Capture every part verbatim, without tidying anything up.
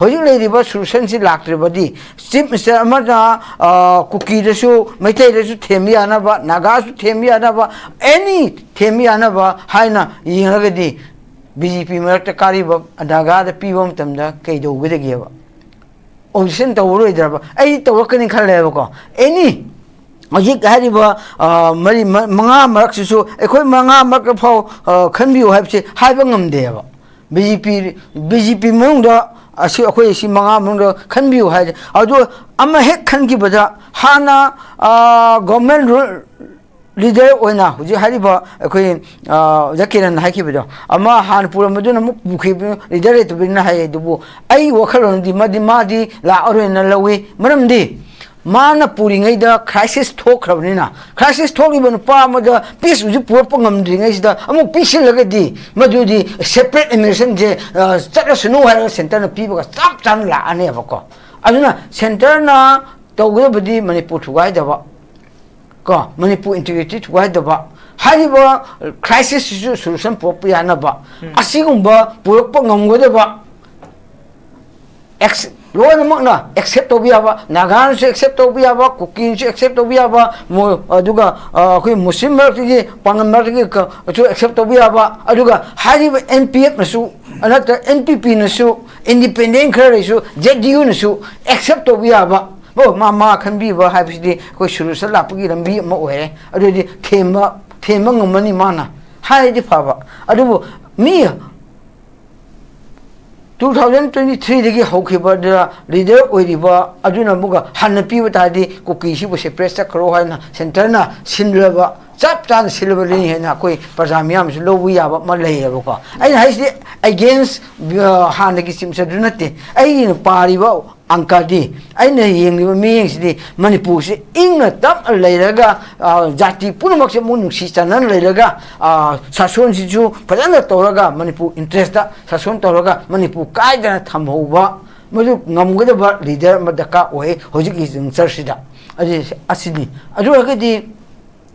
ꯍꯧꯖꯤꯛ ꯂꯩꯔꯤꯕ ꯁꯣꯂꯨꯁꯟꯁꯤ ꯂꯥꯛꯇ꯭ꯔꯕꯗꯤ, chief minister ꯑꯃꯅ, ꯑ, ꯀꯨꯀꯤꯗꯁꯨ, ꯃꯩꯇꯩꯗꯁꯨ ꯊꯦꯝꯕ ꯌꯥꯅꯕ, ꯅꯥꯒꯥꯁꯨ ꯊꯦꯝꯕ ꯌꯥꯅꯕ, ꯑꯦꯅꯤ ꯊꯦꯝꯕ ꯌꯥꯅꯕ ꯍꯥꯏꯅ ꯌꯦꯡꯉꯒꯗꯤ, ꯕꯤ ꯖꯦ ꯄꯤ ꯃꯔꯛꯇ ꯀꯥꯔꯤꯕ ꯅꯥꯒꯥꯗ ꯄꯤꯕ ꯃꯇꯝꯗ ꯀꯩꯗꯧꯒꯗꯒꯦꯕ? ꯑꯣꯄꯣꯖꯤꯁꯟ ꯇꯧꯔꯔꯣꯏꯗ꯭ꯔꯕ? ꯑꯩ ꯇꯧꯔꯛꯀꯅꯤ ꯈꯜꯂꯦꯕꯀꯣ꯫ ꯑꯦꯅꯤ ꯍꯧꯖꯤꯛ ꯍꯥꯏꯔꯤꯕ, ꯑ, ꯃꯔꯤ, ꯃ-, ꯃꯉꯥ ꯃꯔꯛꯁꯤꯁꯨ, ꯑꯩꯈꯣꯏ ꯃꯉꯥ ꯃꯔꯛꯇ ꯐꯥꯎ, ꯑ, ꯈꯟꯕꯤꯌꯨ ꯍꯥꯏꯕꯁꯦ ꯍꯥꯏꯕ ꯉꯝꯗꯦꯕ꯫ ꯕꯤ ꯖꯦ ꯄꯤ, ꯕꯤ ꯖꯦ ꯄꯤ ꯃꯅꯨꯡꯗ ꯑꯁꯤ, ꯑꯩꯈꯣꯏ ꯁꯤ ꯃꯉꯥ ꯃꯅꯨꯡꯗ ꯈꯟꯕꯤꯌꯨ ꯍꯥꯏꯔꯦ꯫ ꯑꯗꯨ ꯑꯃ ꯍꯦꯛ ꯈꯟꯈꯤꯕꯗ ꯍꯥꯟꯅ, ꯑ, ꯒꯣꯚꯔꯟꯃꯦꯟ ꯔꯨꯜ ꯂꯤꯗꯔ ꯑꯣꯏꯅ ꯍꯧꯖꯤꯛ ꯍꯥꯏꯔꯤꯕ ꯑꯩꯈꯣꯏ, ꯑ, ꯑꯣꯖꯥ ꯀꯤꯔꯟꯅ ꯍꯥꯏꯈꯤꯕꯗꯣ, ꯑꯃ ꯍꯥꯟꯅ ꯄꯨꯔꯝꯕꯗꯨꯅ ꯑꯃꯨꯛ ꯄꯨꯈꯤꯕ ꯂꯤꯗꯔ ꯂꯩꯇꯕꯅꯤꯅ ꯍꯥꯏ꯫ ꯑꯗꯨꯕꯨ ꯑꯩ ꯋꯥꯈꯜꯂꯣꯟꯗꯤ ꯃꯗꯤ ꯃꯥꯗꯤ ꯂꯥꯛꯑꯔꯣꯏꯅ ꯂꯧꯏ꯫ ꯃꯔꯝꯗꯤ ꯃꯥꯅ ꯄꯨꯔꯤꯉꯩꯗ ꯀ꯭ꯔꯥꯏꯁꯤꯁ ꯊꯣꯛꯈ꯭ꯔꯕꯅꯤꯅ, ꯀ꯭ꯔꯥꯏꯁꯤꯁ ꯊꯣꯛꯂꯤꯕ ꯅꯨꯄꯥ ꯑꯃꯗ ꯄꯤꯁ ꯍꯧꯖꯤꯛ ꯄꯨꯔꯛꯄ ꯉꯝꯗ꯭ꯔꯤꯉꯩꯁꯤꯗ ꯑꯃꯨꯛ ꯄꯤꯁꯤꯜꯂꯒꯗꯤ, ꯃꯗꯨꯗꯤ ꯁꯦꯄꯔꯦꯠ ꯑꯦꯗꯃꯤꯅꯤꯁꯇ꯭ꯔꯦꯁꯟꯁꯦ, ꯑ, ꯆꯠꯂꯁꯅꯨ ꯍꯥꯏꯔꯒ ꯁꯦꯟꯇꯔꯅ ꯄꯤꯕꯒ ꯆꯞ ꯆꯥꯅ ꯂꯥꯛꯑꯅꯦꯕꯀꯣ꯫ ꯑꯗꯨꯅ ꯁꯦꯟꯇꯔꯅ ꯇꯧꯒꯗꯕꯗꯤ ꯃꯅꯤꯄꯨꯔ ꯊꯨꯒꯥꯏꯗꯕ, ꯀꯣ, ꯃꯅꯤꯄꯨꯔ ꯏꯟꯇꯤꯒ꯭ꯔꯤꯇꯤ ꯊꯨꯒꯥꯏꯗꯕ, ꯍꯥꯏꯔꯤꯕ ꯀ꯭ꯔꯥꯏꯁꯤꯁꯁꯤꯁꯨ ꯁꯣꯂꯨꯁꯟ ꯄꯨꯔꯛꯄ ꯌꯥꯅꯕ, ꯑꯁꯤꯒꯨꯝꯕ ꯄꯨꯔꯛꯄ ꯉꯝꯒꯗꯕ, ꯑꯦꯛꯁ-, ꯂꯣꯏꯅꯃꯛꯅ ꯑꯦꯛꯁꯦꯞ ꯇꯧꯕ ꯌꯥꯕ, ꯅꯥꯒꯥꯅꯁꯨ ꯑꯦꯛꯁꯦꯞ ꯇꯧꯕ ꯌꯥꯕ, ꯀꯨꯀꯤꯅꯁꯨ ꯑꯦꯛꯁꯦꯞ ꯇꯧꯕ ꯌꯥꯕ, ꯃꯣ-, ꯑꯗꯨꯒ, ꯑ, ꯑꯩꯈꯣꯏ ꯃꯨꯁꯂꯤꯝ ꯃꯔꯛꯇꯒꯤ, ꯄꯥꯡꯒꯜ ꯃꯔꯛꯇꯒꯤ ꯀ-, ꯁꯨ ꯑꯦꯛꯁꯦꯞ ꯇꯧꯕ ꯌꯥꯕ, ꯑꯗꯨꯒ ꯍꯥꯏꯔꯤꯕ ꯑꯦꯟ ꯄꯤ ꯑꯦꯐꯅꯁꯨ, ꯅꯠꯇ꯭ꯔ ꯑꯦꯟ ꯄꯤ ꯄꯤꯅꯁꯨ, ꯏꯟꯗꯤꯄꯦꯟꯗꯦꯟ ꯈꯔ ꯂꯩꯔꯁꯨ, ꯖꯦ ꯗꯤ ꯌꯨꯅꯁꯨ ꯑꯦꯛꯁꯦꯞ ꯇꯧꯕ ꯌꯥꯕ, ꯑꯣ, ꯃꯥ, ꯃꯥ ꯈꯟꯕꯤꯕ ꯍꯥꯏꯕꯁꯤꯗꯤ ꯑꯩꯈꯣꯏ ꯁꯣꯂꯨꯁꯟ ꯂꯥꯛꯄꯒꯤ ꯂꯝꯕꯤ ꯑꯃ ꯑꯣꯏꯔꯦ꯫ ꯑꯗꯨꯗꯤ ꯊꯦꯝꯕ, ꯊꯦꯝꯕ ꯉꯝꯃꯅꯤ ꯃꯥꯅ ꯍꯥꯏꯔꯗꯤ ꯐꯕ꯫ ꯑꯗꯨꯕꯨ ꯃꯤ two thousand twenty three ꯗꯒꯤ ꯍꯧꯈꯤꯕꯗ ꯂꯤꯗꯔ ꯑꯣꯏꯔꯤꯕ ꯑꯗꯨꯅ ꯑꯃꯨꯛꯀ ꯍꯟꯅ ꯄꯤꯕ ꯇꯥꯔꯗꯤ ꯀꯨꯀꯤꯁꯤꯕꯨ ꯁꯦꯄꯔꯦꯠ ꯆꯠꯈ꯭ꯔꯣ ꯍꯥꯏꯅ ꯁꯦꯟꯇꯔꯅ ꯁꯤꯜꯂꯕ, ꯆꯞ ꯆꯥꯅ ꯁꯤꯜꯂꯕꯅꯤ ꯍꯥꯏꯅ ꯑꯩꯈꯣꯏ ꯄ꯭ꯔꯖꯥ ꯃꯤꯌꯥꯝꯁꯨ ꯂꯧꯕ ꯌꯥꯕ ꯑꯃ ꯂꯩꯌꯦꯕꯀꯣ꯫ ꯑꯩꯅ ꯍꯥꯏꯁꯤꯗꯤ ꯑꯦꯒꯦꯟꯁ, ꯑ, ꯍꯥꯟꯅꯒꯤ ꯆꯤꯞꯁ ꯑꯗꯨ ꯅꯠꯇꯦ꯫ ꯑꯩꯅ ꯄꯥꯔꯤꯕ ꯑꯪꯀꯗꯤ, ꯑꯩꯅ ꯌꯦꯡꯂꯤꯕ ꯃꯤꯠꯌꯦꯡꯁꯤꯗꯤ, ꯃꯅꯤꯄꯨꯔꯁꯤ ꯏꯪꯅ ꯇꯞꯅ ꯂꯩꯔꯒ, ꯑ, ꯖꯥꯇꯤ ꯄꯨꯝꯅꯃꯛꯁꯦ ꯑꯃꯨꯛ ꯅꯨꯡꯁꯤ ꯆꯥꯟꯅꯅ ꯂꯩꯔꯒ, ꯑ, ꯁꯥꯁꯣꯟꯁꯤꯁꯨ ꯐꯖꯅ ꯇꯧꯔꯒ, ꯃꯅꯤꯄꯨꯔ ꯏꯟꯇꯔꯦꯁꯇ ꯁꯥꯁꯣꯟ ꯇꯧꯔꯒ, ꯃꯅꯤꯄꯨꯔ ꯀꯥꯏꯗꯅ ꯊꯝꯍꯧꯕ, ꯃꯗꯨ ꯉꯝꯒꯗꯕ ꯂꯤꯗꯔ ꯑꯃ ꯗꯔꯀꯥꯔ ꯑꯣꯏ ꯍꯧꯖꯤꯛꯀꯤ ꯖꯪꯁꯔꯁꯤꯗ꯫ ꯑꯁꯤ, ꯑꯁꯤꯅꯤ꯫ ꯑꯗꯨ ꯑꯣꯏꯔꯒꯗꯤ,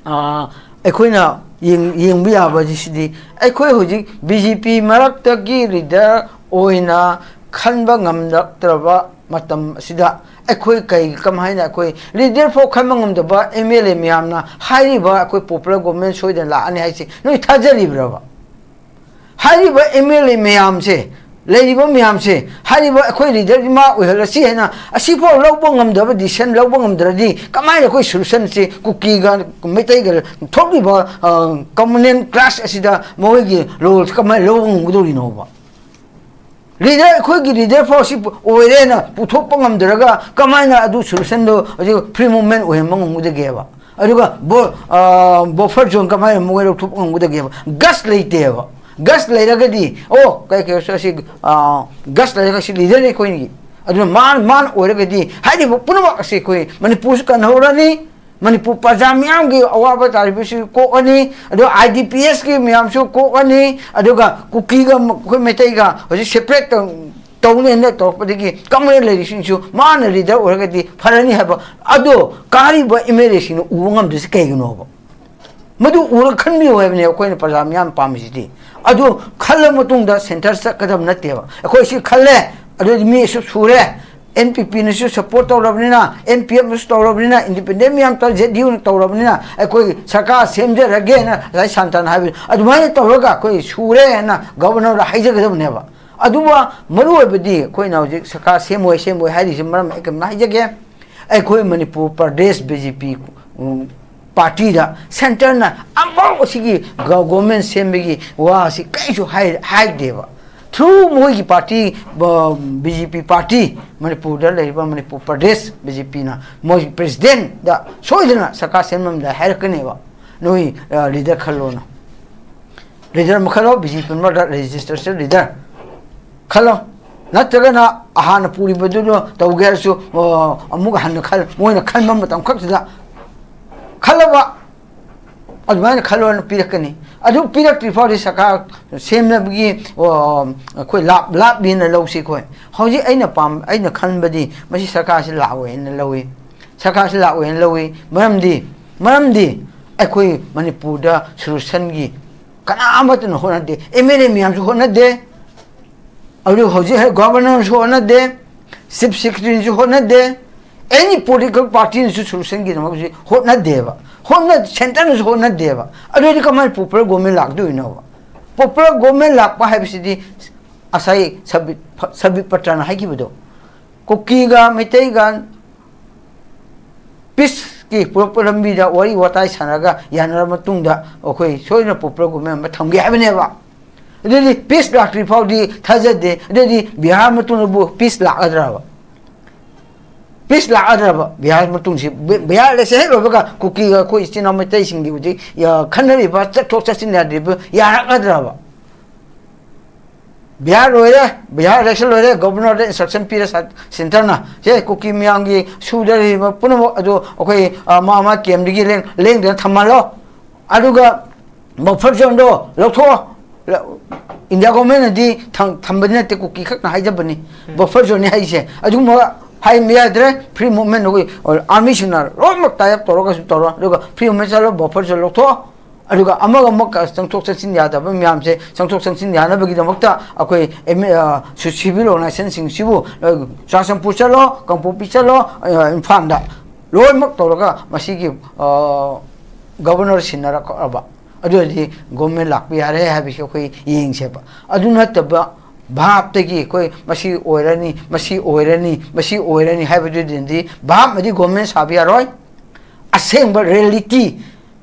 ꯑ, ꯑꯩꯈꯣꯏꯅ ꯌꯦꯡ-, ꯌꯦꯡꯕ ꯌꯥꯕꯁꯤꯗꯤ, ꯑꯩꯈꯣꯏ ꯍꯧꯖꯤꯛ ꯕꯤ ꯖꯦ ꯄꯤ ꯃꯔꯛꯇꯒꯤ ꯂꯤꯗꯔ ꯑꯣꯏꯅ ꯈꯟꯕ ꯉꯝꯂꯛꯇ꯭ꯔꯕ ꯃꯇꯝ ꯑꯁꯤꯗ ꯑꯩꯈꯣꯏ ꯀꯩ, ꯀꯃꯥꯏꯅ ꯑꯩꯈꯣꯏ ꯂꯤꯗꯔ ꯐꯥꯎ ꯈꯟꯕ ꯉꯝꯗꯕ ꯑꯦꯝ ꯑꯦꯜ ꯑꯦ ꯃꯌꯥꯝꯅ ꯍꯥꯏꯔꯤꯕ ꯑꯩꯈꯣꯏ ꯄꯣꯄꯨꯂꯔ ꯒꯣꯚꯔꯟꯃꯦꯟ ꯁꯣꯏꯗꯅ ꯂꯥꯛꯑꯅꯤ ꯍꯥꯏꯁꯤ ꯅꯣꯏ ꯊꯥꯖꯔꯤꯕ꯭ꯔꯕ? ꯍꯥꯏꯔꯤꯕ ꯑꯦꯝ ꯑꯦꯜ ꯑꯦ ꯃꯌꯥꯝꯁꯦ, ꯂꯩꯔꯤꯕ ꯃꯌꯥꯝꯁꯦ, ꯍꯥꯏꯔꯤꯕ ꯑꯩꯈꯣꯏ ꯂꯤꯗꯔꯁꯤ ꯃꯥ ꯑꯣꯏꯍꯜꯂꯁꯤ ꯍꯥꯏꯅ ꯑꯁꯤꯐꯥꯎ ꯂꯧꯕ ꯉꯝꯗꯕ, ꯗꯤꯁꯤꯖꯟ ꯂꯧꯕ ꯉꯝꯗ꯭ꯔꯗꯤ ꯀꯃꯥꯏꯅ ꯑꯩꯈꯣꯏ ꯁꯣꯂꯨꯁꯟꯁꯤ ꯀꯨꯀꯤꯒ ꯃꯩꯇꯩꯒ ꯊꯣꯛꯂꯤꯕ ꯀꯃꯟ ꯀ꯭ꯂꯥꯁ ꯑꯁꯤꯗ ꯃꯈꯣꯏꯒꯤ ꯔꯣꯜꯁꯤ ꯀꯃꯥꯏꯅ ꯂꯧꯕ ꯉꯝꯒꯗꯧꯔꯤꯅꯣꯕ? ꯂꯤꯗꯔ, ꯑꯩꯈꯣꯏꯒꯤ ꯂꯤꯗꯔ ꯐꯥꯎ ꯁꯤ ꯑꯣꯏꯔꯦꯅ ꯄꯨꯊꯣꯛꯄ ꯉꯝꯗ꯭ꯔꯒ ꯀꯃꯥꯏꯅ ꯑꯗꯨ ꯁꯣꯂꯨꯁꯟꯗꯣ ꯍꯧꯖꯤꯛ ꯐ꯭ꯔꯤ ꯃꯨꯚꯃꯦꯟ ꯑꯣꯏꯍꯟꯕ ꯉꯝꯒꯗꯒꯦꯕ? ꯑꯗꯨꯒ ꯕꯣ-, ꯑ, ꯕꯐꯔ ꯖꯣꯟ ꯀꯃꯥꯏꯅ ꯃꯣꯏ ꯂꯧꯊꯣꯛꯄ ꯉꯝꯒꯗꯒꯦꯕ? ꯒꯁ ꯂꯩꯇꯦꯕ꯫ ꯒꯁ ꯂꯩꯔꯒꯗꯤ, ꯑꯣ, ꯀꯩ, ꯀꯩ, ꯁꯤ, ꯑ, ꯒꯁ ꯂꯩꯔꯒ ꯁꯤ ꯂꯤꯗꯔꯅꯤ ꯑꯩꯈꯣꯏꯒꯤ꯫ ꯑꯗꯨꯅ ꯃꯥꯅ, ꯃꯥꯅ ꯑꯣꯏꯔꯒꯗꯤ ꯍꯥꯏꯔꯤꯕ ꯄꯨꯝꯅꯃꯛ ꯑꯁꯤ ꯑꯩꯈꯣꯏ ꯃꯅꯤꯄꯨꯔꯁꯨ ꯀꯟꯍꯧꯔꯅꯤ, ꯃꯅꯤꯄꯨꯔ ꯄ꯭ꯔꯖꯥ ꯃꯤꯌꯥꯝꯒꯤ ꯑꯋꯥꯕ ꯇꯥꯔꯤꯕꯁꯨ ꯀꯣꯛꯑꯅꯤ, ꯑꯗꯨꯒ ꯑꯥꯏ ꯗꯤ ꯄꯤ ꯑꯦꯁꯀꯤ ꯃꯌꯥꯝꯁꯨ ꯀꯣꯛꯑꯅꯤ, ꯑꯗꯨꯒ ꯀꯨꯀꯤꯒ ꯑꯩꯈꯣꯏ ꯃꯩꯇꯩꯒ ꯍꯧꯖꯤꯛ ꯁꯦꯄꯔꯦꯠ ꯇꯧꯅꯦꯅ ꯇꯧꯔꯛꯄꯗꯒꯤ ꯀꯃꯟ ꯂꯩꯔꯤꯁꯤꯡꯁꯨ ꯃꯥꯅ ꯂꯤꯗꯔ ꯑꯣꯏꯔꯒꯗꯤ ꯐꯔꯅꯤ ꯍꯥꯏꯕ ꯑꯗꯣ ꯀꯥꯔꯤꯕ ꯑꯦꯝ ꯑꯦꯜ ꯑꯦꯁꯤꯡꯅ ꯎꯕ ꯉꯝꯗ꯭ꯔꯤꯁꯤ ꯀꯩꯒꯤꯅꯣꯕ? ꯃꯗꯨ ꯎꯔꯒ ꯈꯟꯕꯤꯌꯨ ꯍꯥꯏꯕꯅꯤ ꯑꯩꯈꯣꯏꯅ ꯄ꯭ꯔꯖꯥ ꯃꯤꯌꯥꯝ ꯄꯥꯝꯃꯤꯁꯤꯗꯤ꯫ ꯑꯗꯨ ꯈꯜꯂ ꯃꯇꯨꯡꯗ ꯁꯦꯟꯇꯔ ꯆꯠꯀꯗꯕ ꯅꯠꯇꯦꯕ꯫ ꯑꯩꯈꯣꯏ ꯁꯤ ꯈꯜꯂꯦ, ꯑꯗꯨꯗꯤ ꯃꯤ ꯑꯁꯨꯛ ꯁꯨꯔꯦ, ꯑꯦꯟ ꯄꯤ ꯄꯤꯅꯁꯨ ꯁꯞꯄꯣꯔꯠ ꯇꯧꯔꯕꯅꯤꯅ, ꯑꯦꯟ ꯄꯤ ꯑꯦꯐꯅꯁꯨ ꯇꯧꯔꯕꯅꯤꯅ, ꯏꯟꯗꯤꯄꯦꯟꯗꯦꯟ ꯃꯌꯥꯝ ꯇꯧ-, ꯖꯦ ꯗꯤ ꯌꯨꯅ ꯇꯧꯔꯕꯅꯤꯅ ꯑꯩꯈꯣꯏ ꯁꯔꯀꯥꯔ ꯁꯦꯝꯖꯔꯒꯦꯅ ꯉꯁꯥꯏ ꯁꯥꯟꯇꯅ ꯍꯥꯏꯕ ꯑꯗꯨꯃꯥꯏꯅ ꯇꯧꯔꯒ ꯑꯩꯈꯣꯏ ꯁꯨꯔꯦꯅ ꯒꯕꯔꯅꯔꯗ ꯍꯥꯏꯖꯒꯗꯕꯅꯦꯕ꯫ ꯑꯗꯨꯕꯨ ꯃꯔꯨ ꯑꯣꯏꯕꯗꯤ ꯑꯩꯈꯣꯏꯅ ꯍꯧꯖꯤꯛ ꯁꯔꯀꯥꯔ ꯁꯦꯝꯃꯣꯏ, ꯁꯦꯝꯃꯣꯏ ꯍꯥꯏꯔꯤꯁꯤ ꯃꯔꯝ ꯑꯩ ꯀꯩꯝꯇ ꯍꯥꯏꯖꯒꯦ꯫ ꯑꯩꯈꯣꯏ ꯃꯅꯤꯄꯨꯔ ꯄ꯭ꯔꯗꯦꯁ ꯕꯤ ꯖꯦ ꯄꯤ, ꯎꯝ, ꯄꯥꯔꯇꯤꯗ ꯁꯦꯟꯇꯔꯅ ꯑꯃꯐꯥꯎ ꯑꯁꯤꯒꯤ ꯒ-, ꯒꯣꯔꯃꯦꯟ ꯁꯦꯝꯕꯒꯤ ꯋꯥꯁꯤ ꯀꯔꯤꯁꯨ ꯍꯥꯏ-, ꯍꯥꯏꯗꯦꯕ꯫ ꯊ꯭ꯔꯨ ꯃꯣꯏꯒꯤ ꯄꯥꯔꯇꯤ, ꯕ-, ꯕꯤ ꯖꯦ ꯄꯤ ꯄꯥꯔꯇꯤ, ꯃꯅꯤꯄꯨꯔꯗ ꯂꯩꯔꯤꯕ ꯃꯅꯤꯄꯨꯔ ꯄ꯭ꯔꯗꯦꯁ ꯕꯤ ꯖꯦ ꯄꯤꯅ ꯃꯣꯏꯒꯤ ꯄ꯭ꯔꯦꯁꯤꯗꯦꯟꯗ ꯁꯣꯏꯗꯅ ꯁꯔꯀꯥꯔ ꯁꯦꯝꯂꯝꯗꯥꯏ ꯍꯥꯏꯔꯛꯀꯅꯦꯕ, "ꯅꯣꯏ, ꯑ, ꯂꯤꯗꯔ ꯈꯜꯂꯣꯅ"꯫ ꯂꯤꯗꯔ ꯑꯃ ꯈꯜꯂꯣ, ꯕꯤ ꯖꯦ ꯄꯤ ꯃꯔꯛꯇ ꯔꯦꯖꯤꯁꯇꯔꯁꯟ ꯂꯤꯗꯔ ꯈꯜꯂꯣ꯫ ꯅꯠꯇ꯭ꯔꯒꯅ ꯍꯥꯟꯅ ꯄꯨꯔꯤꯕꯗꯨꯗ ꯇꯧꯒꯦ ꯍꯥꯏꯔꯁꯨ, ꯑꯣ, ꯑꯃꯨꯛ ꯍꯟꯅ ꯈꯜ-, ꯃꯣꯏꯅ ꯈꯟꯕ ꯃꯇꯝ ꯈꯛꯇꯗ ꯈꯜꯂꯕ ꯑꯗꯨꯃꯥꯏꯅ ꯈꯜꯂꯣꯅ ꯄꯤꯔꯛꯀꯅꯤ꯫ ꯑꯗꯨ ꯄꯤꯔꯛꯇ꯭ꯔꯤ ꯐꯥꯎꯗꯤ ꯁꯔꯀꯥꯔ ꯁꯦꯝꯅꯕꯒꯤ, ꯑꯣ, ꯑꯩꯈꯣꯏ ꯂꯥꯞ-, ꯂꯥꯞꯂꯤꯅ ꯂꯧꯁꯤ ꯑꯩꯈꯣꯏ꯫ ꯍꯧꯖꯤꯛ ꯑꯩꯅ ꯄꯥꯝ-, ꯑꯩꯅ ꯈꯟꯕꯗꯤ ꯃꯁꯤ ꯁꯔꯀꯥꯔꯁꯤ ꯂꯥꯛꯑꯣꯏꯅ ꯂꯧꯏ꯫ ꯁꯔꯀꯥꯔꯁꯤ ꯂꯥꯛꯑꯣꯏꯅ ꯂꯧꯏ꯫ ꯃꯔꯝꯗꯤ, ꯃꯔꯝꯗꯤ ꯑꯩꯈꯣꯏ ꯃꯅꯤꯄꯨꯔꯗ ꯁꯣꯂꯨꯁꯟꯒꯤ ꯀꯅꯥ ꯑꯃꯠꯇꯅ ꯍꯣꯠꯅꯗꯦ꯫ ꯑꯦꯝ ꯑꯦꯜ ꯑꯦ ꯃꯌꯥꯝꯁꯨ ꯍꯣꯠꯅꯗꯦ꯫ ꯑꯗꯨ ꯍꯧꯖꯤꯛ ꯍꯦꯛ ꯒꯣꯕꯔꯅꯔꯁꯨ ꯍꯣꯠꯅꯗꯦ, ꯆꯤꯐ ꯁꯦꯀ꯭ꯔꯦꯇꯔꯤꯅꯁꯨ ꯍꯣꯠꯅꯗꯦ, ꯑꯦꯅꯤ ꯄꯣꯂꯤꯇꯤꯀꯦꯜ ꯄꯥꯔꯇꯤꯅꯁꯨ ꯁꯣꯂꯨꯁꯟꯒꯤꯗꯃꯛꯁꯨ ꯍꯣꯠꯅꯗꯦꯕ, ꯍꯣꯠꯅ ꯁꯦꯟꯇꯔꯅꯁꯨ ꯍꯣꯠꯅꯗꯦꯕ꯫ ꯑꯗꯨ ꯑꯣꯏꯔꯗꯤ ꯀꯃꯥꯏꯅ ꯄꯣꯄꯨꯂꯔ ꯒꯣꯕꯔꯃꯦꯟ ꯂꯥꯛꯇꯣꯏꯅꯣꯕ? ꯄꯣꯄꯨꯂꯔ ꯒꯣꯕꯔꯃꯦꯟ ꯂꯥꯛꯄ ꯍꯥꯏꯕꯁꯤꯗꯤ ꯉꯁꯥꯏ ꯁꯕꯤꯠ ꯁꯕꯤꯠ ꯄꯇ꯭ꯔꯅ ꯍꯥꯏꯈꯤꯕꯗꯣ, ꯀꯨꯀꯤꯒ ꯃꯩꯇꯩꯒ ꯄꯤꯁꯀꯤ ꯄꯨꯔꯛꯄ ꯂꯝꯕꯤꯗ ꯋꯥꯔꯤ ꯋꯥꯇꯥꯏ ꯁꯥꯟꯅꯔꯒ ꯌꯥꯅꯔꯕ ꯃꯇꯨꯡꯗ ꯑꯩꯈꯣꯏ ꯁꯣꯏꯗꯅ ꯄꯣꯄꯨꯂꯔ ꯒꯣꯕꯔꯃꯦꯟ ꯑꯃ ꯊꯝꯒꯦ ꯍꯥꯏꯕꯅꯦꯕ꯫ ꯑꯗꯨꯗꯤ ꯄꯤꯁ ꯂꯥꯛꯇ꯭ꯔꯤ ꯐꯥꯎꯗꯤ ꯊꯥꯖꯗꯦ꯫ ꯑꯗꯨꯗꯤ ꯕꯤꯍꯥꯔ ꯃꯇꯨꯡꯗꯕꯨ ꯄꯤꯁ ꯂꯥꯛꯀꯗ꯭ꯔꯕ? ꯄꯤꯁ ꯂꯥꯛꯀꯗ꯭ꯔꯕ ꯕꯤꯍꯥꯔ ꯃꯇꯨꯡꯁꯤ? ꯕꯤ-, ꯕꯤꯍꯥꯔ ꯏꯂꯦꯛꯁꯟ ꯍꯦꯛ ꯂꯣꯏꯕꯒ ꯀꯨꯀꯤꯒ ꯑꯩꯈꯣꯏ ꯏꯆꯤꯟ ꯏꯅꯥꯎ ꯃꯩꯇꯩꯁꯤꯡꯒꯤ ꯍꯧꯖꯤꯛ, ꯌꯥ, ꯈꯟꯅꯔꯤꯕ ꯆꯠꯊꯣꯛ ꯆꯠꯁꯤꯟ ꯌꯥꯗ꯭ꯔꯤꯕ ꯌꯥꯔꯛꯀꯗ꯭ꯔꯕ? ꯕꯤꯍꯥꯔ ꯂꯣꯏꯔꯦ, ꯕꯤꯍꯥꯔ ꯏꯂꯦꯛꯁꯟ ꯂꯣꯏꯔꯦ, ꯒꯣꯕꯔꯅꯔꯗ ꯏꯟꯁꯇ꯭ꯔꯛꯁꯟ ꯄꯤꯔꯦ ꯁ-, ꯁꯦꯟꯇꯔꯅ, "ꯁꯦ ꯀꯨꯀꯤ ꯃꯌꯥꯝꯒꯤ ꯁꯨꯗ ꯂꯩꯔꯤꯕ ꯄꯨꯝꯅꯃꯛ ꯑꯗꯨ ꯑꯩꯈꯣꯏ, ꯑ, ꯃꯥ ꯃꯥ ꯀꯦꯝꯗꯒꯤ ꯂꯦꯡ-, ꯂꯦꯡꯗꯅ ꯊꯝꯍꯜꯂꯣ꯫ ꯑꯗꯨꯒ ꯕꯐꯔ ꯖꯣꯟꯗꯣ ꯂꯧꯊꯣꯛꯑꯣ"꯫ ꯂ-, ꯏꯟꯗꯤꯌꯥ ꯒꯣꯕꯔꯃꯦꯟꯅꯗꯤ ꯊꯝ-, ꯊꯝꯕꯗꯤ ꯅꯠꯇꯦ, ꯀꯨꯀꯤ ꯈꯛꯅ ꯍꯥꯏꯖꯕꯅꯤ꯫ ꯎꯝ꯫ ꯕꯐꯔ ꯖꯣꯟꯅꯤ ꯍꯥꯏꯁꯦ꯫ ꯑꯗꯨꯒꯨꯝꯕ ꯍꯥꯏ ꯌꯥꯗ꯭ꯔꯦ꯫ ꯐ꯭ꯔꯤ ꯃꯨꯚꯃꯦꯟ ꯑꯩꯈꯣꯏ ꯑꯥꯔꯃꯤꯁꯤꯡꯅ ꯂꯣꯏꯅꯃꯛ ꯇꯥꯏ ꯑꯞ ꯇꯧꯔꯒꯁꯨ ꯇꯧꯔꯣ, ꯑꯗꯨꯒ ꯐ꯭ꯔꯤ ꯃꯨꯚꯃꯦꯟ ꯆꯠꯂꯣ, ꯕꯐꯔ ꯖꯣꯟ ꯂꯧꯊꯣꯛꯑꯣ꯫ ꯑꯗꯨꯒ ꯑꯃꯒ ꯑꯃꯒ ꯆꯪꯊꯣꯛ ꯆꯪꯁꯤꯟ ꯌꯥꯗꯕ ꯃꯌꯥꯝꯁꯦ ꯆꯪꯊꯣꯛ ꯆꯪꯁꯤꯟ ꯌꯥꯅꯕꯒꯤꯗꯃꯛꯇ ꯑꯩꯈꯣꯏ ꯑꯦꯝ ꯑꯦ, ꯑ, ꯁꯤ-, ꯁꯤꯚꯤꯜ ꯑꯣꯔꯒꯅꯥꯏꯖꯦꯁꯟꯁꯤꯡꯁꯤꯕꯨ, ꯑ, ꯆꯨꯔꯥꯆꯥꯟꯄꯨꯔ ꯆꯠꯂꯣ, ꯀꯥꯡꯄꯣꯛꯄꯤ ꯆꯠꯂꯣ, ꯑ, ꯏꯝꯐꯥꯜꯗ ꯂꯣꯏꯅꯃꯛ ꯇꯧꯔꯒ ꯃꯁꯤꯒꯤ, ꯑ, ꯒꯕꯔꯅꯔ ꯁꯤꯟꯅꯔꯛꯑꯕ, ꯑꯗꯨ ꯑꯣꯏꯔꯗꯤ ꯒꯣꯕꯔꯃꯦꯟ ꯂꯥꯛꯄ ꯌꯥꯔꯦ ꯍꯥꯏꯕꯁꯤ ꯑꯩꯈꯣꯏ ꯌꯦꯡꯁꯦꯕ꯫ ꯑꯗꯨ ꯅꯠꯇꯕ ꯚꯥꯞꯇꯒꯤ ꯑꯩꯈꯣꯏ ꯃꯁꯤ ꯑꯣꯏꯔꯅꯤ, ꯃꯁꯤ ꯑꯣꯏꯔꯅꯤ, ꯃꯁꯤ ꯑꯣꯏꯔꯅꯤ ꯍꯥꯏꯕꯗꯨꯗꯤ ꯚꯥꯞꯅꯗꯤ ꯒꯣꯕꯔꯃꯦꯟ ꯁꯥꯕ ꯌꯥꯔꯣꯏ꯫ ꯑꯁꯦꯡꯕ ꯔꯤꯌꯦꯂꯤꯇꯤ,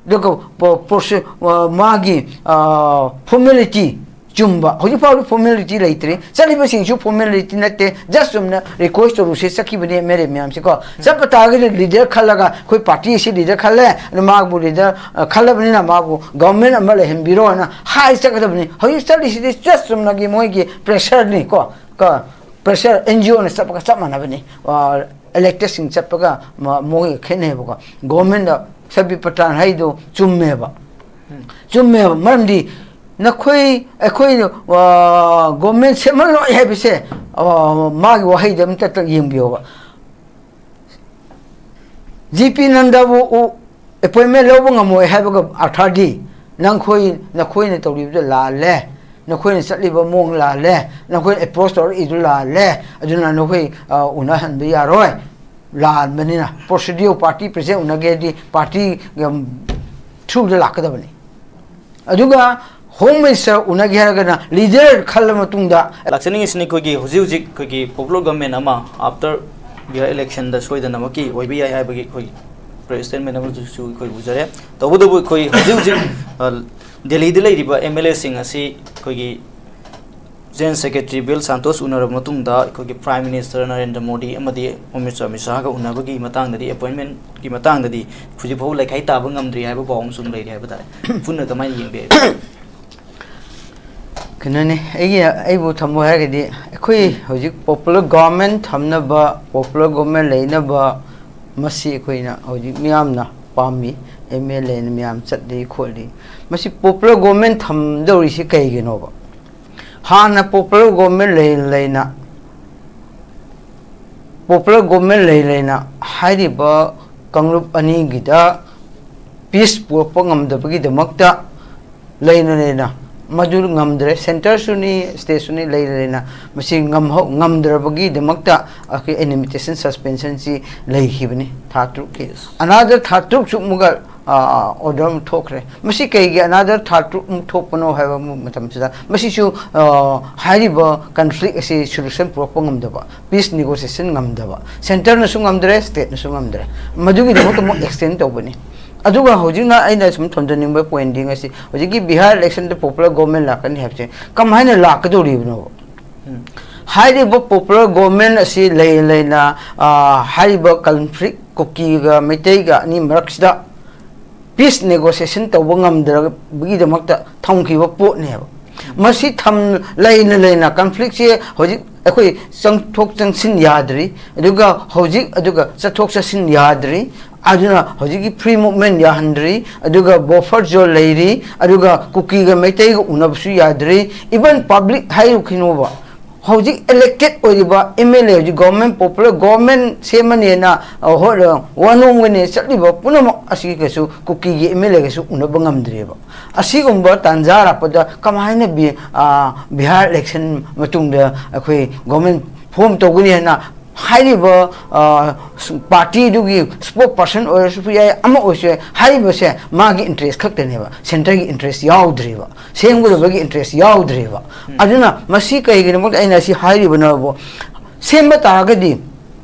ꯑꯗꯨꯒ ꯄꯣ-, ꯄ꯭ꯔꯣꯁꯦ-, ꯑ, ꯃꯥꯒꯤ, ꯑ, ꯐꯣꯔꯃꯦꯂꯤꯇꯤ ꯆꯨꯝꯕ꯫ ꯍꯧꯖꯤꯛ ꯐꯥꯎꯗꯤ ꯐꯣꯔꯃꯦꯂꯤꯇꯤ ꯂꯩꯇ꯭ꯔꯤ꯫ ꯆꯠꯂꯤꯕꯁꯤꯡꯁꯨ ꯐꯣꯔꯃꯦꯂꯤꯇꯤ ꯅꯠꯇꯦ, ꯖꯁ ꯆꯨꯝꯅ ꯔꯤꯀ꯭ꯋꯦꯁ ꯇꯧꯔꯨꯁꯦ ꯆꯠꯈꯤꯕꯅꯤ ꯑꯦꯝ ꯑꯦꯜ ꯑꯦ ꯃꯌꯥꯝꯁꯦꯀꯣ꯫ ꯆꯠꯄ ꯇꯥꯔꯒꯗꯤ ꯂꯤꯗꯔ ꯈꯜꯂꯒ, "ꯑꯩꯈꯣꯏ ꯄꯥꯔꯇꯤ ꯑꯁꯤ ꯂꯤꯗꯔ ꯈꯜꯂꯦ, ꯑꯗꯨ ꯃꯥꯕꯨ ꯂꯤꯗꯔ, ꯑ, ꯈꯜꯂꯕꯅꯤꯅ ꯃꯥꯕꯨ ꯒꯚꯔꯟꯃꯦꯟꯠ ꯑꯃ ꯂꯩꯍꯟꯕꯤꯔꯣ" ꯍꯥꯏꯅ ꯍꯥꯏ ꯆꯠꯀꯗꯕꯅꯤ꯫ ꯍꯧꯖꯤꯛ ꯆꯠꯂꯤꯁꯤꯗꯤ ꯖꯁ ꯆꯨꯝꯅꯒꯤ ꯃꯣꯏꯒꯤ ꯄ꯭ꯔꯦꯁꯔꯅꯤ ꯀꯣ, ꯀ-, ꯄ꯭ꯔꯦꯁꯔ ꯑꯦꯟ ꯖꯤ ꯑꯣꯅ ꯆꯠꯄꯒ ꯆꯞ ꯃꯥꯟꯅꯕꯅꯤ꯫ ꯑ, ꯏꯂꯦꯛꯇꯦꯗꯁꯤꯡ ꯆꯠꯄꯒ ꯃ-, ꯃꯣꯏꯒ ꯈꯦꯠꯅꯩꯕꯀꯣ꯫ ꯒꯣꯔꯃꯦꯟꯗ ꯁꯕꯤ ꯄ꯭ꯔꯇꯥꯟ ꯍꯥꯏꯗꯣ ꯆꯨꯝꯃꯦꯕ꯫ ꯎꯝ꯫ ꯆꯨꯝꯃꯦꯕ꯫ ꯃꯔꯝꯗꯤ ꯅꯈꯣꯏ, ꯑꯩꯈꯣꯏ, ꯑ, ꯒꯣꯔꯃꯦꯟ ꯁꯦꯝꯍꯜꯂꯣꯏ ꯍꯥꯏꯕꯁꯦ, ꯑ, ꯃꯥꯒꯤ ꯋꯥꯍꯩꯗ ꯑꯝꯇ ꯌꯦꯡꯕꯤꯌꯣꯕ꯫ ꯖꯤ ꯄꯤ ꯅꯟꯗꯕꯨ ꯎ-, ꯑꯦꯄꯣꯏꯟꯃꯦꯟ ꯂꯧꯕ ꯉꯝꯃꯣꯏ ꯍꯥꯏꯕꯒ ꯑꯥꯔꯊꯥꯗꯤ ꯅꯈꯣꯏ, ꯅꯈꯣꯏꯅ ꯇꯧꯔꯤꯕꯗꯨ ꯂꯥꯜꯂꯦ꯫ ꯅꯈꯣꯏꯅ ꯆꯠꯂꯤꯕ ꯃꯑꯣꯡ ꯂꯥꯜꯂꯦ, ꯅꯈꯣꯏꯅ ꯑꯦꯄ꯭ꯔꯣꯁ ꯇꯧꯔꯛꯏꯗꯨ ꯂꯥꯜꯂꯦ, ꯑꯗꯨꯅ ꯅꯈꯣꯏ ꯑ, ꯎꯅꯍꯟꯕ ꯌꯥꯔꯣꯏ꯫ ꯂꯥꯟꯕꯅꯤꯅ ꯄ꯭ꯔꯣꯁꯤꯗꯤꯌꯣ ꯄꯥꯔꯇꯤ ꯄ꯭ꯔꯦꯁꯤꯗꯦꯟ ꯎꯅꯒꯦꯗꯤ ꯄꯥꯔꯇꯤ ꯊ꯭ꯔꯨꯗ ꯂꯥꯛꯀꯗꯕꯅꯤ꯫ ꯑꯗꯨꯒ ꯍꯣꯝ ꯃꯤꯅꯤꯁꯇꯔ ꯎꯅꯒꯦ ꯍꯥꯏꯔꯒꯅ ꯂꯤꯗꯔ ꯈꯜꯂ ꯃꯇꯨꯡꯗ ꯂꯥꯛꯆꯅꯤꯡꯉꯤꯁꯤꯅ ꯑꯩꯈꯣꯏꯒꯤ ꯍꯧꯖꯤꯛ ꯍꯧꯖꯤꯛ ꯑꯩꯈꯣꯏꯒꯤ ꯄꯣꯄꯨꯂꯔ ꯒꯣꯔꯃꯦꯟ ꯑꯃ ꯑꯥꯐꯇꯔ ꯕꯤꯍꯥꯔ ꯏꯂꯦꯛꯁꯟꯗ ꯁꯣꯏꯗꯅꯃꯛꯀꯤ ꯑꯣꯏꯕ ꯌꯥꯏ ꯍꯥꯏꯕꯒꯤ ꯑꯩꯈꯣꯏ ꯄ꯭ꯔꯦꯁ ꯁ꯭ꯇꯦꯠꯃꯦꯟ ꯑꯃꯁꯨ ꯑꯩꯈꯣꯏ ꯎꯖꯔꯦ꯫ ꯇꯧꯕꯇꯕꯨ ꯑꯩꯈꯣꯏ ꯍꯧꯖꯤꯛ ꯍꯧꯖꯤꯛ ꯑ, ꯗꯦꯜꯂꯤꯗ ꯂꯩꯔꯤꯕ ꯑꯦꯝ ꯑꯦꯜ ꯑꯦꯁꯤꯡ ꯑꯁꯤ ꯑꯩꯈꯣꯏꯒꯤ ꯖꯦꯅꯔꯦꯜ ꯁꯦꯀ꯭ꯔꯦꯇꯔꯤ ꯕꯤꯜ ꯁꯥꯟꯇꯣꯁ ꯎꯅꯔꯕ ꯃꯇꯨꯡꯗ ꯑꯩꯈꯣꯏꯒꯤ ꯄ꯭ꯔꯥꯏꯝ ꯃꯤꯅꯤꯁꯇꯔ ꯅꯔꯦꯟꯗ꯭ꯔ ꯃꯣꯗꯤ ꯑꯃꯗꯤ ꯍꯣꯝ ꯃꯤꯅꯤꯁꯇꯔ ꯑꯃꯤꯠ ꯁꯥꯍꯒ ꯎꯅꯕꯒꯤ ꯃꯇꯥꯡꯗꯗꯤ, ꯑꯦꯄꯣꯏꯟꯃꯦꯟꯒꯤ ꯃꯇꯥꯡꯗꯗꯤ ꯍꯧꯖꯤꯛ ꯐꯥꯎꯕ ꯂꯩꯈꯥꯏ ꯇꯥꯕ ꯉꯝꯗ꯭ꯔꯤ ꯍꯥꯏꯕ ꯄꯥꯎ ꯑꯃꯁꯨ ꯂꯩꯔꯤ ꯍꯥꯏꯕ ꯇꯥꯔꯦ꯫ ꯄꯨꯟꯅ ꯀꯃꯥꯏꯅ ꯌꯦꯡꯕꯤ? ꯀꯩꯅꯣꯅꯤ, ꯑꯩꯒꯤ, ꯑꯩꯕꯨ ꯊꯝꯃꯣ ꯍꯥꯏꯔꯒꯗꯤ, ꯑꯩꯈꯣꯏ ꯍꯧꯖꯤꯛ ꯄꯣꯄꯨꯂꯔ ꯒꯣꯔꯃꯦꯟ ꯊꯝꯅꯕ, ꯄꯣꯄꯨꯂꯔ ꯒꯣꯔꯃꯦꯟ ꯂꯩꯅꯕ, ꯃꯁꯤ ꯑꯩꯈꯣꯏꯅ ꯍꯧꯖꯤꯛ ꯃꯤꯌꯥꯝꯅ ꯄꯥꯝꯃꯤ꯫ ꯑꯦꯝ ꯑꯦꯜ ꯑꯦꯅ ꯃꯌꯥꯝ ꯆꯠꯂꯤ ꯈꯣꯠꯂꯤ꯫ ꯃꯁꯤ ꯄꯣꯄꯨꯂꯔ ꯒꯣꯔꯃꯦꯟ ꯊꯝꯗꯧꯔꯤꯁꯤ ꯀꯩꯒꯤꯅꯣꯕ? ꯍꯥꯟꯅ ꯄꯣꯄꯨꯂꯔ ꯒꯣꯔꯃꯦꯟ ꯂꯩ ꯂꯩꯅ, ꯄꯣꯄꯨꯂꯔ ꯒꯣꯔꯃꯦꯟ ꯂꯩ ꯂꯩꯅ ꯍꯥꯏꯔꯤꯕ ꯀꯥꯡꯂꯨꯞ ꯑꯅꯤꯒꯤꯗ ꯄꯤꯁ ꯄꯨꯔꯛꯄ ꯉꯝꯗꯕꯒꯤꯗꯃꯛꯇ ꯂꯩꯅ ꯂꯩꯅ ꯃꯗꯨ ꯉꯝꯗ꯭ꯔꯦ꯫ ꯁꯦꯟꯇꯔꯁꯨꯅꯤ, ꯁ꯭ꯇꯦꯠꯁꯨꯅꯤ, ꯂꯩꯅ ꯂꯩꯅ ꯃꯁꯤ ꯉꯝꯍꯧ-, ꯉꯝꯗ꯭ꯔꯕꯒꯤꯗꯃꯛꯇ ꯑꯩꯈꯣꯏ ꯑꯦꯅꯤꯃꯤꯇꯦꯁꯟ ꯁꯁꯄꯦꯟꯁꯟꯁꯤ ꯂꯩꯈꯤꯕꯅꯤ ꯊꯥ ꯇꯔꯨꯛꯀꯤ꯫ Yes. ꯑꯅꯥꯗ ꯊꯥ ꯇꯔꯨꯛꯁꯨ ꯑꯃꯨꯛꯀ ꯑꯣꯔꯗꯔ ꯑꯃꯨꯛ ꯊꯣꯛꯈ꯭ꯔꯦ꯫ ꯃꯁꯤ ꯀꯩꯒꯤ ꯑꯅꯥꯗ ꯊꯥ ꯇꯔꯨꯛ ꯑꯃꯨꯛ ꯊꯣꯛꯄꯅꯣ ꯍꯥꯏꯕ ꯃꯇꯝꯁꯤꯗ, ꯃꯁꯤꯁꯨ ꯑ, ꯍꯥꯏꯔꯤꯕ ꯀꯟꯐ꯭ꯂꯤꯛ ꯑꯁꯤ ꯁꯣꯂꯨꯁꯟ ꯄꯨꯔꯛꯄ ꯉꯝꯗꯕ, ꯄꯤꯁ ꯅꯦꯒꯣꯁꯤꯌꯦꯁꯟ ꯉꯝꯗꯕ, ꯁꯦꯟꯇꯔꯅꯁꯨ ꯉꯝꯗ꯭ꯔꯦ, ꯁ꯭ꯇꯦꯠꯅꯁꯨ ꯉꯝꯗ꯭ꯔꯦ꯫ ꯃꯗꯨꯒꯤꯗꯃꯛꯇ ꯑꯃꯨꯛ ꯑꯦꯛꯁꯇꯦꯟ ꯇꯧꯕꯅꯤ꯫ ꯑꯗꯨꯒ ꯍꯧꯖꯤꯛꯅ ꯑꯩꯅ ꯁꯨꯝ ꯊꯝꯖꯅꯤꯡꯕ ꯄꯣꯏꯟꯗꯤ, ꯉꯁꯤ ꯍꯧꯖꯤꯛꯀꯤ ꯕꯤꯍꯥꯔ ꯏꯂꯦꯛꯁꯟꯗ ꯄꯣꯄꯨꯂꯔ ꯒꯣꯔꯃꯦꯟ ꯂꯥꯛꯀꯅꯤ ꯍꯥꯏꯕꯁꯦ ꯀꯃꯥꯏꯅ ꯂꯥꯛꯀꯗꯧꯔꯤꯕꯅꯣꯕ? ꯎꯝ꯫ ꯍꯥꯏꯔꯤꯕ ꯄꯣꯄꯨꯂꯔ ꯒꯣꯔꯃꯦꯟ ꯑꯁꯤ ꯂꯩ ꯂꯩꯅ, ꯑ, ꯍꯥꯏꯔꯤꯕ ꯀꯟꯐ꯭ꯂꯤꯛ ꯀꯨꯀꯤꯒ ꯃꯩꯇꯩꯒ ꯑꯅꯤ ꯃꯔꯛꯁꯤꯗ ꯄꯤꯁ ꯅꯦꯒꯣꯁꯤꯌꯦꯁꯟ ꯇꯧꯕ ꯉꯝꯗ꯭ꯔꯕꯒꯤꯗꯃꯛꯇ ꯊꯝꯈꯤꯕ ꯄꯣꯠꯅꯦꯕ꯫ ꯃꯁꯤ ꯊꯝ-, ꯂꯩꯅ ꯂꯩꯅ ꯀꯟꯐ꯭ꯂꯤꯛꯁꯦ ꯍꯧꯖꯤꯛ ꯑꯩꯈꯣꯏ ꯆꯪꯊꯣꯛ ꯆꯪꯁꯤꯟ ꯌꯥꯗ꯭ꯔꯤ, ꯑꯗꯨꯒ ꯍꯧꯖꯤꯛ ꯑꯗꯨꯒ ꯆꯠꯊꯣꯛ ꯆꯠꯁꯤꯟ ꯌꯥꯗ꯭ꯔꯤ, ꯑꯗꯨꯅ ꯍꯧꯖꯤꯛꯀꯤ ꯐ꯭ꯔꯤ ꯃꯨꯚꯃꯦꯟ ꯌꯥꯍꯟꯗ꯭ꯔꯤ, ꯑꯗꯨꯒ ꯕꯐꯔ ꯖꯣꯟ ꯂꯩꯔꯤ, ꯑꯗꯨꯒ ꯀꯨꯀꯤꯒ ꯃꯩꯇꯩꯒ ꯎꯅꯕꯁꯨ ꯌꯥꯗ꯭ꯔꯤ, ꯏꯚꯟ ꯄꯕ꯭ꯂꯤꯛ ꯍꯥꯏꯔꯨꯈꯤꯅꯣꯕ, ꯍꯧꯖꯤꯛ ꯏꯂꯦꯛꯇꯦꯠ ꯑꯣꯏꯔꯤꯕ ꯑꯦꯝ ꯑꯦꯜ ꯑꯦ, ꯍꯧꯖꯤꯛ ꯒꯣꯔꯃꯦꯟ, ꯄꯣꯄꯨꯂꯔ ꯒꯣꯔꯃꯦꯟ ꯁꯦꯝꯃꯅꯦꯅ, ꯑ, ꯍꯣꯠ-, ꯑ, ꯋꯥꯅꯣꯝꯒꯅꯦ ꯆꯠꯂꯤꯕ ꯄꯨꯝꯅꯃꯛ ꯑꯁꯤꯒꯁꯨ ꯀꯨꯀꯤꯒꯤ ꯑꯦꯝ ꯑꯦꯜ ꯑꯦꯒꯁꯨ ꯎꯅꯕ ꯉꯝꯗ꯭ꯔꯦꯕ꯫ ꯑꯁꯤꯒꯨꯝꯕ ꯇꯥꯟꯖꯥ ꯂꯥꯛꯄꯗ ꯀꯃꯥꯏꯅ ꯕꯤ-, ꯑ, ꯕꯤꯍꯥꯔ ꯏꯂꯦꯛꯁꯟ ꯃꯇꯨꯡꯗ ꯑꯩꯈꯣꯏ ꯒꯣꯔꯃꯦꯟ ꯐꯣꯝ ꯇꯧꯒꯅꯤ ꯍꯥꯏꯅ ꯍꯥꯏꯔꯤꯕ, ꯑ, ꯁ-, ꯄꯥꯔꯇꯤꯗꯨꯒꯤ ꯁ꯭ꯄꯣꯛ ꯄꯔꯁꯟ ꯑꯣꯏꯔꯁꯨ ꯌꯥꯏ, ꯑꯃ ꯑꯣꯏꯔꯁꯨ ꯌꯥꯏ, ꯍꯥꯏꯔꯤꯕꯁꯦ ꯃꯥꯒꯤ ꯏꯟꯇꯔꯦꯁ ꯈꯛꯇꯅꯦꯕ, ꯁꯦꯟꯇꯔꯒꯤ ꯏꯟꯇꯔꯦꯁ ꯌꯥꯎꯗ꯭ꯔꯦꯕ, ꯁꯦꯝꯒꯗꯕꯒꯤ ꯏꯟꯇꯔꯦꯁ ꯌꯥꯎꯗ꯭ꯔꯦꯕ꯫ ꯑꯗꯨꯅ ꯃꯁꯤ ꯀꯩꯒꯤꯅꯣ ꯑꯩꯅ ꯁꯤ ꯍꯥꯏꯔꯤꯕꯅꯕꯨ, ꯁꯦꯝꯕ ꯇꯥꯔꯒꯗꯤ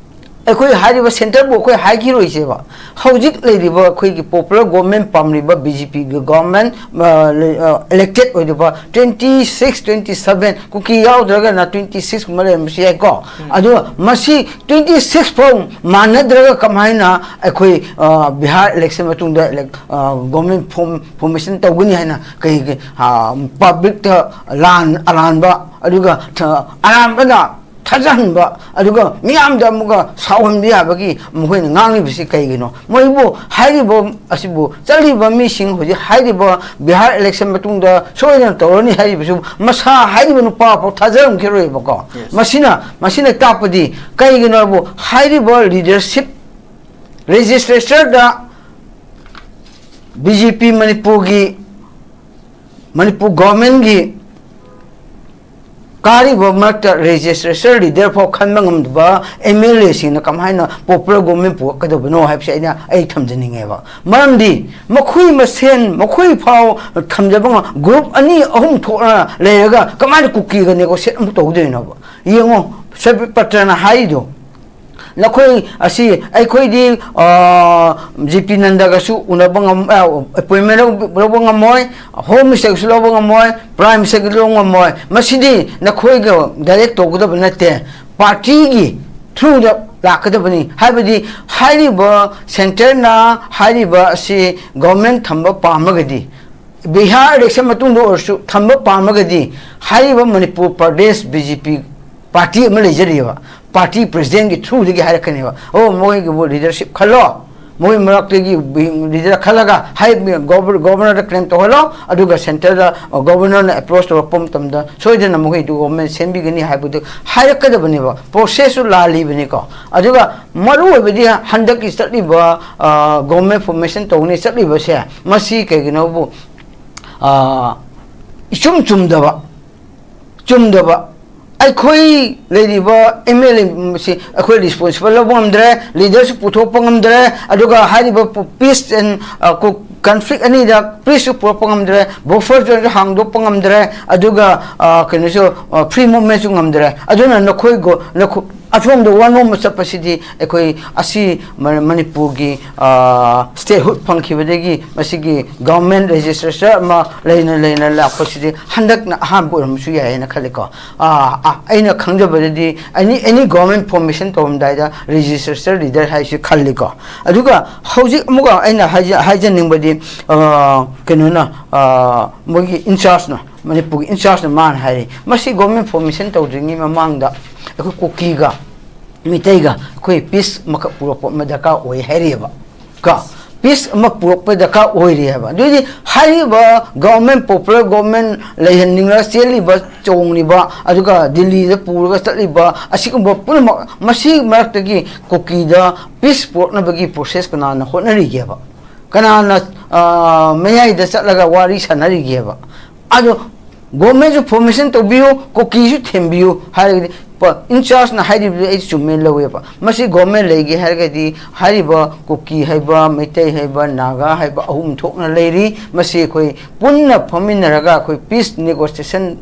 ꯑꯩꯈꯣꯏ ꯍꯥꯏꯔꯤꯕ ꯁꯦꯟꯇꯔꯕꯨ ꯑꯩꯈꯣꯏ ꯍꯥꯏꯈꯤꯔꯣꯏꯁꯦꯕ꯫ ꯍꯧꯖꯤꯛ ꯂꯩꯔꯤꯕ ꯑꯩꯈꯣꯏꯒꯤ ꯄꯣꯄꯨꯂꯔ ꯒꯣꯔꯃꯦꯟ ꯄꯥꯝꯂꯤꯕ ꯕꯤ ꯖꯦ ꯄꯤꯒꯤ ꯒꯣꯔꯃꯦꯟ, ꯑ, ꯂꯩ-, ꯑ, ꯏꯂꯦꯛꯇꯦꯠ ꯑꯣꯏꯔꯤꯕ ꯇ꯭ꯋꯦꯟꯇꯤ ꯁꯤꯛꯁ, ꯇ꯭ꯋꯦꯟꯇꯤ ꯁꯚꯦꯟ, ꯀꯨꯀꯤ ꯌꯥꯎꯗ꯭ꯔꯒꯅ ꯇ꯭ꯋꯦꯟꯇꯤ ꯁꯤꯛꯁ ꯀꯨꯝꯕ ꯂꯩꯔꯝꯕꯁꯨ ꯌꯥꯏꯀꯣ꯫ ꯑꯗꯨꯒ ꯃꯁꯤ ꯇ꯭ꯋꯦꯟꯇꯤ ꯁꯤꯛꯁ ꯐꯥꯎ ꯃꯥꯟꯅꯗ꯭ꯔꯒ ꯀꯃꯥꯏꯅ ꯑꯩꯈꯣꯏ, ꯑ, ꯕꯤꯍꯥꯔ ꯏꯂꯦꯛꯁꯟ ꯃꯇꯨꯡꯗ ꯏꯂꯦꯛ-, ꯑ, ꯒꯣꯔꯃꯦꯟ ꯐꯣꯝ, ꯐꯣꯔꯃꯦꯁꯟ ꯇꯧꯒꯅꯤ ꯍꯥꯏꯅ ꯀꯩꯒꯤ, ꯑ, ꯄꯕ꯭ꯂꯤꯛꯇ ꯂꯥꯟ ꯑꯔꯥꯟꯕ, ꯑꯗꯨꯒ ꯊ-, ꯑꯔꯥꯟꯕꯅ ꯊꯥꯖꯍꯟꯕ, ꯑꯗꯨꯒ ꯃꯤꯌꯥꯝꯗ ꯑꯃꯨꯛꯀ ꯁꯥꯎꯍꯟꯕ ꯌꯥꯕꯒꯤ ꯃꯈꯣꯏꯅ ꯉꯥꯡꯂꯤꯕꯁꯤ ꯀꯩꯒꯤꯅꯣ? ꯃꯣꯏꯕꯨ ꯍꯥꯏꯔꯤꯕ ꯑꯁꯤꯕꯨ ꯆꯠꯂꯤꯕ ꯃꯤꯁꯤꯡ, ꯍꯧꯖꯤꯛ ꯍꯥꯏꯔꯤꯕ ꯕꯤꯍꯥꯔ ꯏꯂꯦꯛꯁꯟ ꯃꯇꯨꯡꯗ ꯁꯣꯏꯗꯅ ꯇꯧꯔꯅꯤ ꯍꯥꯏꯔꯤꯕꯁꯨ, ꯃꯁꯥ ꯍꯥꯏꯔꯤꯕ ꯅꯨꯄꯥ ꯐꯥꯎ ꯊꯥꯖꯔꯝꯈꯤꯔꯣꯏꯕꯀꯣ꯫ Yes. ꯃꯁꯤꯅ, ꯃꯁꯤꯅ ꯇꯥꯛꯄꯗꯤ ꯀꯩꯒꯤꯅꯣ ꯍꯥꯏꯕꯨ, ꯍꯥꯏꯔꯤꯕ ꯂꯤꯗꯔꯁꯤꯞ, ꯂꯦꯖꯤꯁꯂꯦꯆꯔꯗ ꯕꯤ ꯖꯦ ꯄꯤ ꯃꯅꯤꯄꯨꯔꯒꯤ, ꯃꯅꯤꯄꯨꯔ ꯒꯣꯔꯃꯦꯟꯒꯤ ꯀꯥꯔꯤꯕ ꯃꯔꯛꯇ ꯂꯦꯖꯤꯁꯂꯦꯆꯔ ꯂꯤꯗꯔ ꯐꯥꯎ ꯈꯟꯕ ꯉꯝꯗꯕ ꯑꯦꯝ ꯑꯦꯜ ꯑꯦꯁꯤꯡꯅ ꯀꯃꯥꯏꯅ ꯄꯣꯄꯨꯂꯔ ꯒꯣꯔꯃꯦꯟ ꯄꯨꯔꯛꯀꯗꯕꯅꯣ ꯍꯥꯏꯕꯁꯦ ꯑꯩꯅ, ꯑꯩ ꯊꯝꯖꯅꯤꯡꯉꯦꯕ꯫ ꯃꯔꯝꯗꯤ ꯃꯈꯣꯏ ꯃꯁꯦꯟ, ꯃꯈꯣꯏ ꯐꯥꯎ ꯊꯝꯖꯕ ꯉꯝ-, ꯒ꯭ꯔꯨꯞ ꯑꯅꯤ ꯑꯍꯨꯝ ꯊꯣꯛꯅ ꯂꯩꯔꯒ ꯀꯃꯥꯏꯅ ꯀꯨꯀꯤꯒ ꯅꯦꯒꯣꯁꯤꯌꯦꯠ ꯑꯃꯨꯛ ꯇꯧꯗꯣꯏꯅꯣꯕ? ꯌꯦꯡꯉꯣ, ꯁꯕꯤꯠ ꯄꯇ꯭ꯔꯅ ꯍꯥꯏꯔꯤꯗꯣ, ꯅꯈꯣꯏ ꯑꯁꯤ ꯑꯩꯈꯣꯏꯗꯤ, ꯑ, ꯖꯤ ꯄꯤ ꯅꯟꯗꯒꯁꯨ ꯎꯅꯕ ꯉꯝ-, ꯑ, ꯑꯦꯄꯣꯏꯟꯃꯦꯟ ꯂꯧ-, ꯂꯧꯕ ꯉꯝꯃꯣꯏ, ꯍꯣꯝ ꯃꯤꯅꯤꯁꯇꯔꯒꯁꯨ ꯂꯧꯕ ꯉꯝꯃꯣꯏ, ꯄ꯭ꯔꯥꯏꯝ ꯃꯤꯅꯤꯁꯇꯔꯒꯁꯨ ꯂꯧꯕ ꯉꯝꯃꯣꯏ꯫ ꯃꯁꯤꯗꯤ ꯅꯈꯣꯏꯒ ꯗꯥꯏꯔꯦꯛ ꯇꯧꯒꯗꯕ ꯅꯠꯇꯦ, ꯄꯥꯔꯇꯤꯒꯤ ꯊ꯭ꯔꯨꯗ ꯂꯥꯛꯀꯗꯕꯅꯤ꯫ ꯍꯥꯏꯕꯗꯤ ꯍꯥꯏꯔꯤꯕ ꯁꯦꯟꯇꯔꯅ ꯍꯥꯏꯔꯤꯕ ꯑꯁꯤ ꯒꯣꯔꯃꯦꯟ ꯊꯝꯕ ꯄꯥꯝꯃꯒꯗꯤ, ꯕꯤꯍꯥꯔ ꯏꯂꯦꯛꯁꯟ ꯃꯇꯨꯡꯗ ꯑꯣꯏꯔꯁꯨ ꯊꯝꯕ ꯄꯥꯝꯃꯒꯗꯤ, ꯍꯥꯏꯔꯤꯕ ꯃꯅꯤꯄꯨꯔ ꯄ꯭ꯔꯗꯦꯁ ꯕꯤ ꯖꯦ ꯄꯤ ꯄꯥꯔꯇꯤ ꯑꯃ ꯂꯩꯖꯔꯤꯑꯕ, ꯄꯥꯔꯇꯤ ꯄ꯭ꯔꯁꯤꯗꯦꯟꯒꯤ ꯊ꯭ꯔꯨꯗꯒꯤ ꯍꯥꯏꯔꯛꯀꯅꯦꯕ, "ꯑꯣ, ꯃꯣꯏꯒꯤꯕꯨ ꯂꯤꯗꯔꯁꯤꯞ ꯈꯜꯂꯣ, ꯃꯣꯏ ꯃꯔꯛꯇꯒꯤ ꯂꯤꯗꯔ ꯈꯜꯂꯒ ꯍꯥꯏ ꯒꯣꯕꯔꯅꯔꯗ ꯀ꯭ꯂꯦꯝ ꯇꯧꯍꯜꯂꯣ, ꯑꯗꯨꯒ ꯁꯦꯟꯇꯔꯗ ꯒꯣꯕꯔꯅꯔꯅ ꯑꯦꯄ꯭ꯔꯣꯁ ꯇꯧꯔꯛꯄ ꯃꯇꯝꯗ ꯁꯣꯏꯗꯅ ꯃꯈꯣꯏꯗꯨ ꯒꯣꯕꯔꯃꯦꯟ ꯁꯦꯝꯕꯤꯒꯅꯤ ꯍꯥꯏꯕꯗꯨ ꯍꯥꯏꯔꯛꯀꯗꯕꯅꯦꯕ꯫ ꯄ꯭ꯔꯣꯁꯦꯁꯁꯨ ꯂꯥꯜꯂꯤꯕꯅꯤꯀꯣ꯫ ꯑꯗꯨꯒ ꯃꯔꯨ ꯑꯣꯏꯕꯗꯤ ꯍꯟꯗꯛꯀꯤ ꯆꯠꯂꯤꯕ ꯒꯣꯕꯔꯃꯦꯟ ꯐꯣꯔꯃꯦꯁꯟ ꯇꯧꯒꯅꯤ ꯆꯠꯂꯤꯕꯁꯦ, ꯃꯁꯤ ꯀꯩꯒꯤꯅꯣꯕꯨ ꯏꯆꯨꯝ ꯆꯨꯝꯗꯕ, ꯆꯨꯝꯗꯕ꯫ ꯑꯩꯈꯣꯏ ꯂꯩꯔꯤꯕ ꯑꯦꯝ ꯑꯦꯜ ꯑꯦꯁꯤ ꯑꯩꯈꯣꯏ ꯔꯦꯁꯄꯣꯟꯁꯤꯕꯜ ꯂꯧꯕ ꯉꯝꯗ꯭ꯔꯦ, ꯂꯤꯗꯔꯁꯤꯞ ꯄꯨꯊꯣꯛꯄ ꯉꯝꯗ꯭ꯔꯦ, ꯑꯗꯨꯒ ꯍꯥꯏꯔꯤꯕ ꯄꯤꯁ ꯑꯦꯟ ꯀꯟꯐ꯭ꯂꯤꯛ ꯑꯅꯤꯗ ꯄꯤꯁꯁꯨ ꯄꯨꯔꯛꯄ ꯉꯝꯗ꯭ꯔꯦ, ꯕꯐꯔ ꯖꯣꯟꯁꯨ ꯍꯥꯡꯗꯣꯛꯄ ꯉꯝꯗ꯭ꯔꯦ, ꯑꯗꯨꯒ ꯀꯩꯅꯣꯁꯨ, ꯐ꯭ꯔꯤ ꯃꯨꯞꯃꯦꯟꯁꯨ ꯉꯝꯗ꯭ꯔꯦ꯫ ꯑꯗꯨꯅ ꯅꯈꯣꯏ ꯑꯁꯣꯝꯗ ꯋꯥꯅꯣꯝꯕ ꯆꯠꯄꯁꯤꯗꯤ ꯑꯩꯈꯣꯏ ꯑꯁꯤ ꯃꯅꯤꯄꯨꯔꯒꯤ ꯁ꯭ꯇꯦꯠꯍꯨꯗ ꯐꯪꯈꯤꯕꯗꯒꯤ ꯃꯁꯤꯒꯤ ꯒꯚꯔꯟꯃꯦꯟ ꯔꯦꯖꯤꯁꯇ꯭ꯔꯦꯁꯟ ꯑꯃ ꯂꯩꯅ ꯂꯩꯅ ꯂꯥꯛꯄꯁꯤꯗꯤ ꯍꯟꯗꯛꯅ ꯑꯍꯥꯟꯕ ꯑꯣꯏꯔꯝꯕꯁꯨ ꯌꯥꯏ ꯍꯥꯏꯅ ꯈꯜꯂꯤꯀꯣ꯫ ꯑꯩꯅ ꯈꯪꯖꯕꯗꯗꯤ ꯑꯦꯅꯤ ꯑꯦꯅꯤ ꯒꯚꯔꯟꯃꯦꯟ ꯐꯣꯔꯃꯦꯁꯟ ꯇꯧꯔꯝꯗꯥꯏꯗ ꯔꯦꯖꯤꯁꯇ꯭ꯔꯦꯁꯟ ꯂꯤꯗꯔ ꯍꯥꯏꯁꯤ ꯈꯜꯂꯤꯀꯣ꯫ ꯑꯗꯨꯒ ꯍꯧꯖꯤꯛ ꯑꯃꯨꯛꯀ ꯑꯩꯅ ꯍꯥꯏꯖꯅꯤꯡꯕꯗꯤ, ꯀꯩꯅꯣꯅ, ꯃꯣꯏꯒꯤ ꯏꯟꯆꯥꯔꯖꯅ, ꯃꯅꯤꯄꯨꯔꯒꯤ ꯏꯟꯆꯥꯔꯖꯅ ꯃꯥꯅ ꯍꯥꯏꯔꯤ, ꯃꯁꯤ ꯒꯣꯔꯃꯦꯟ ꯐꯣꯔꯃꯦꯁꯟ ꯇꯧꯗ꯭ꯔꯤꯉꯩ ꯃꯃꯥꯡꯗ ꯑꯩꯈꯣꯏ ꯀꯨꯀꯤꯒ ꯃꯤꯇꯩꯒ ꯑꯩꯈꯣꯏ ꯄꯤꯁ ꯑꯃꯈꯛ ꯄꯨꯔꯛꯄ ꯑꯃ ꯗꯔꯀꯥꯔ ꯑꯣꯏ ꯍꯥꯏꯔꯤꯑꯕ꯫ ꯀꯣ, ꯄꯤꯁ ꯑꯃ ꯄꯨꯔꯛꯄ ꯗꯔꯀꯥꯔ ꯑꯣꯏꯔꯤ ꯍꯥꯏꯕ꯫ ꯑꯗꯨꯗꯤ ꯍꯥꯏꯔꯤꯕ ꯒꯣꯔꯃꯦꯟ, ꯄꯣꯄꯨꯂꯔ ꯒꯣꯔꯃꯦꯟ ꯂꯩꯍꯟꯅꯤꯡꯂꯒ ꯆꯦꯜꯂꯤꯕ, ꯆꯣꯡꯂꯤꯕ, ꯑꯗꯨꯒ ꯗꯤꯜꯂꯤꯗ ꯄꯨꯔꯒ ꯆꯠꯂꯤꯕ ꯑꯁꯤꯒꯨꯝꯕ ꯄꯨꯝꯅꯃꯛ, ꯃꯁꯤ ꯃꯔꯛꯇꯒꯤ ꯀꯨꯀꯤꯗ ꯄꯤꯁ ꯄꯨꯔꯛꯅꯕꯒꯤ ꯄ꯭ꯔꯣꯁꯦꯁ ꯀꯅꯥꯅ ꯍꯣꯠꯅꯔꯤꯒꯦꯕ? ꯀꯅꯥꯅ ꯃꯌꯥꯏꯗ ꯆꯠꯂꯒ ꯋꯥꯔꯤ ꯁꯥꯟꯅꯔꯤꯒꯦꯕ? ꯑꯗꯣ ꯒꯣꯔꯃꯦꯟꯁꯨ ꯐꯣꯔꯃꯦꯁꯟ ꯇꯧꯕꯤꯌꯨ, ꯀꯨꯀꯤꯁꯨ ꯊꯦꯝꯕꯤꯌꯨ ꯍꯥꯏꯔꯒꯗꯤ, ꯏꯟꯆꯥꯔꯖꯅ ꯍꯥꯏꯔꯤꯕꯗꯨ ꯑꯩ ꯆꯨꯝꯃꯦ ꯂꯧꯋꯦꯕ꯫ ꯃꯁꯤ ꯒꯣꯔꯃꯦꯟ ꯂꯩꯒꯦ ꯍꯥꯏꯔꯒꯗꯤ ꯍꯥꯏꯔꯤꯕ ꯀꯨꯀꯤ ꯍꯥꯏꯕ, ꯃꯩꯇꯩ ꯍꯥꯏꯕ, ꯅꯥꯒꯥ ꯍꯥꯏꯕ ꯑꯍꯨꯝ ꯊꯣꯛꯅ ꯂꯩꯔꯤ꯫ ꯃꯁꯤ ꯑꯩꯈꯣꯏ ꯄꯨꯟꯅ ꯐꯝꯃꯤꯟꯅꯔꯒ ꯑꯩꯈꯣꯏ ꯄꯤꯁ ꯅꯦꯒꯣꯁꯤꯌꯦꯁꯟ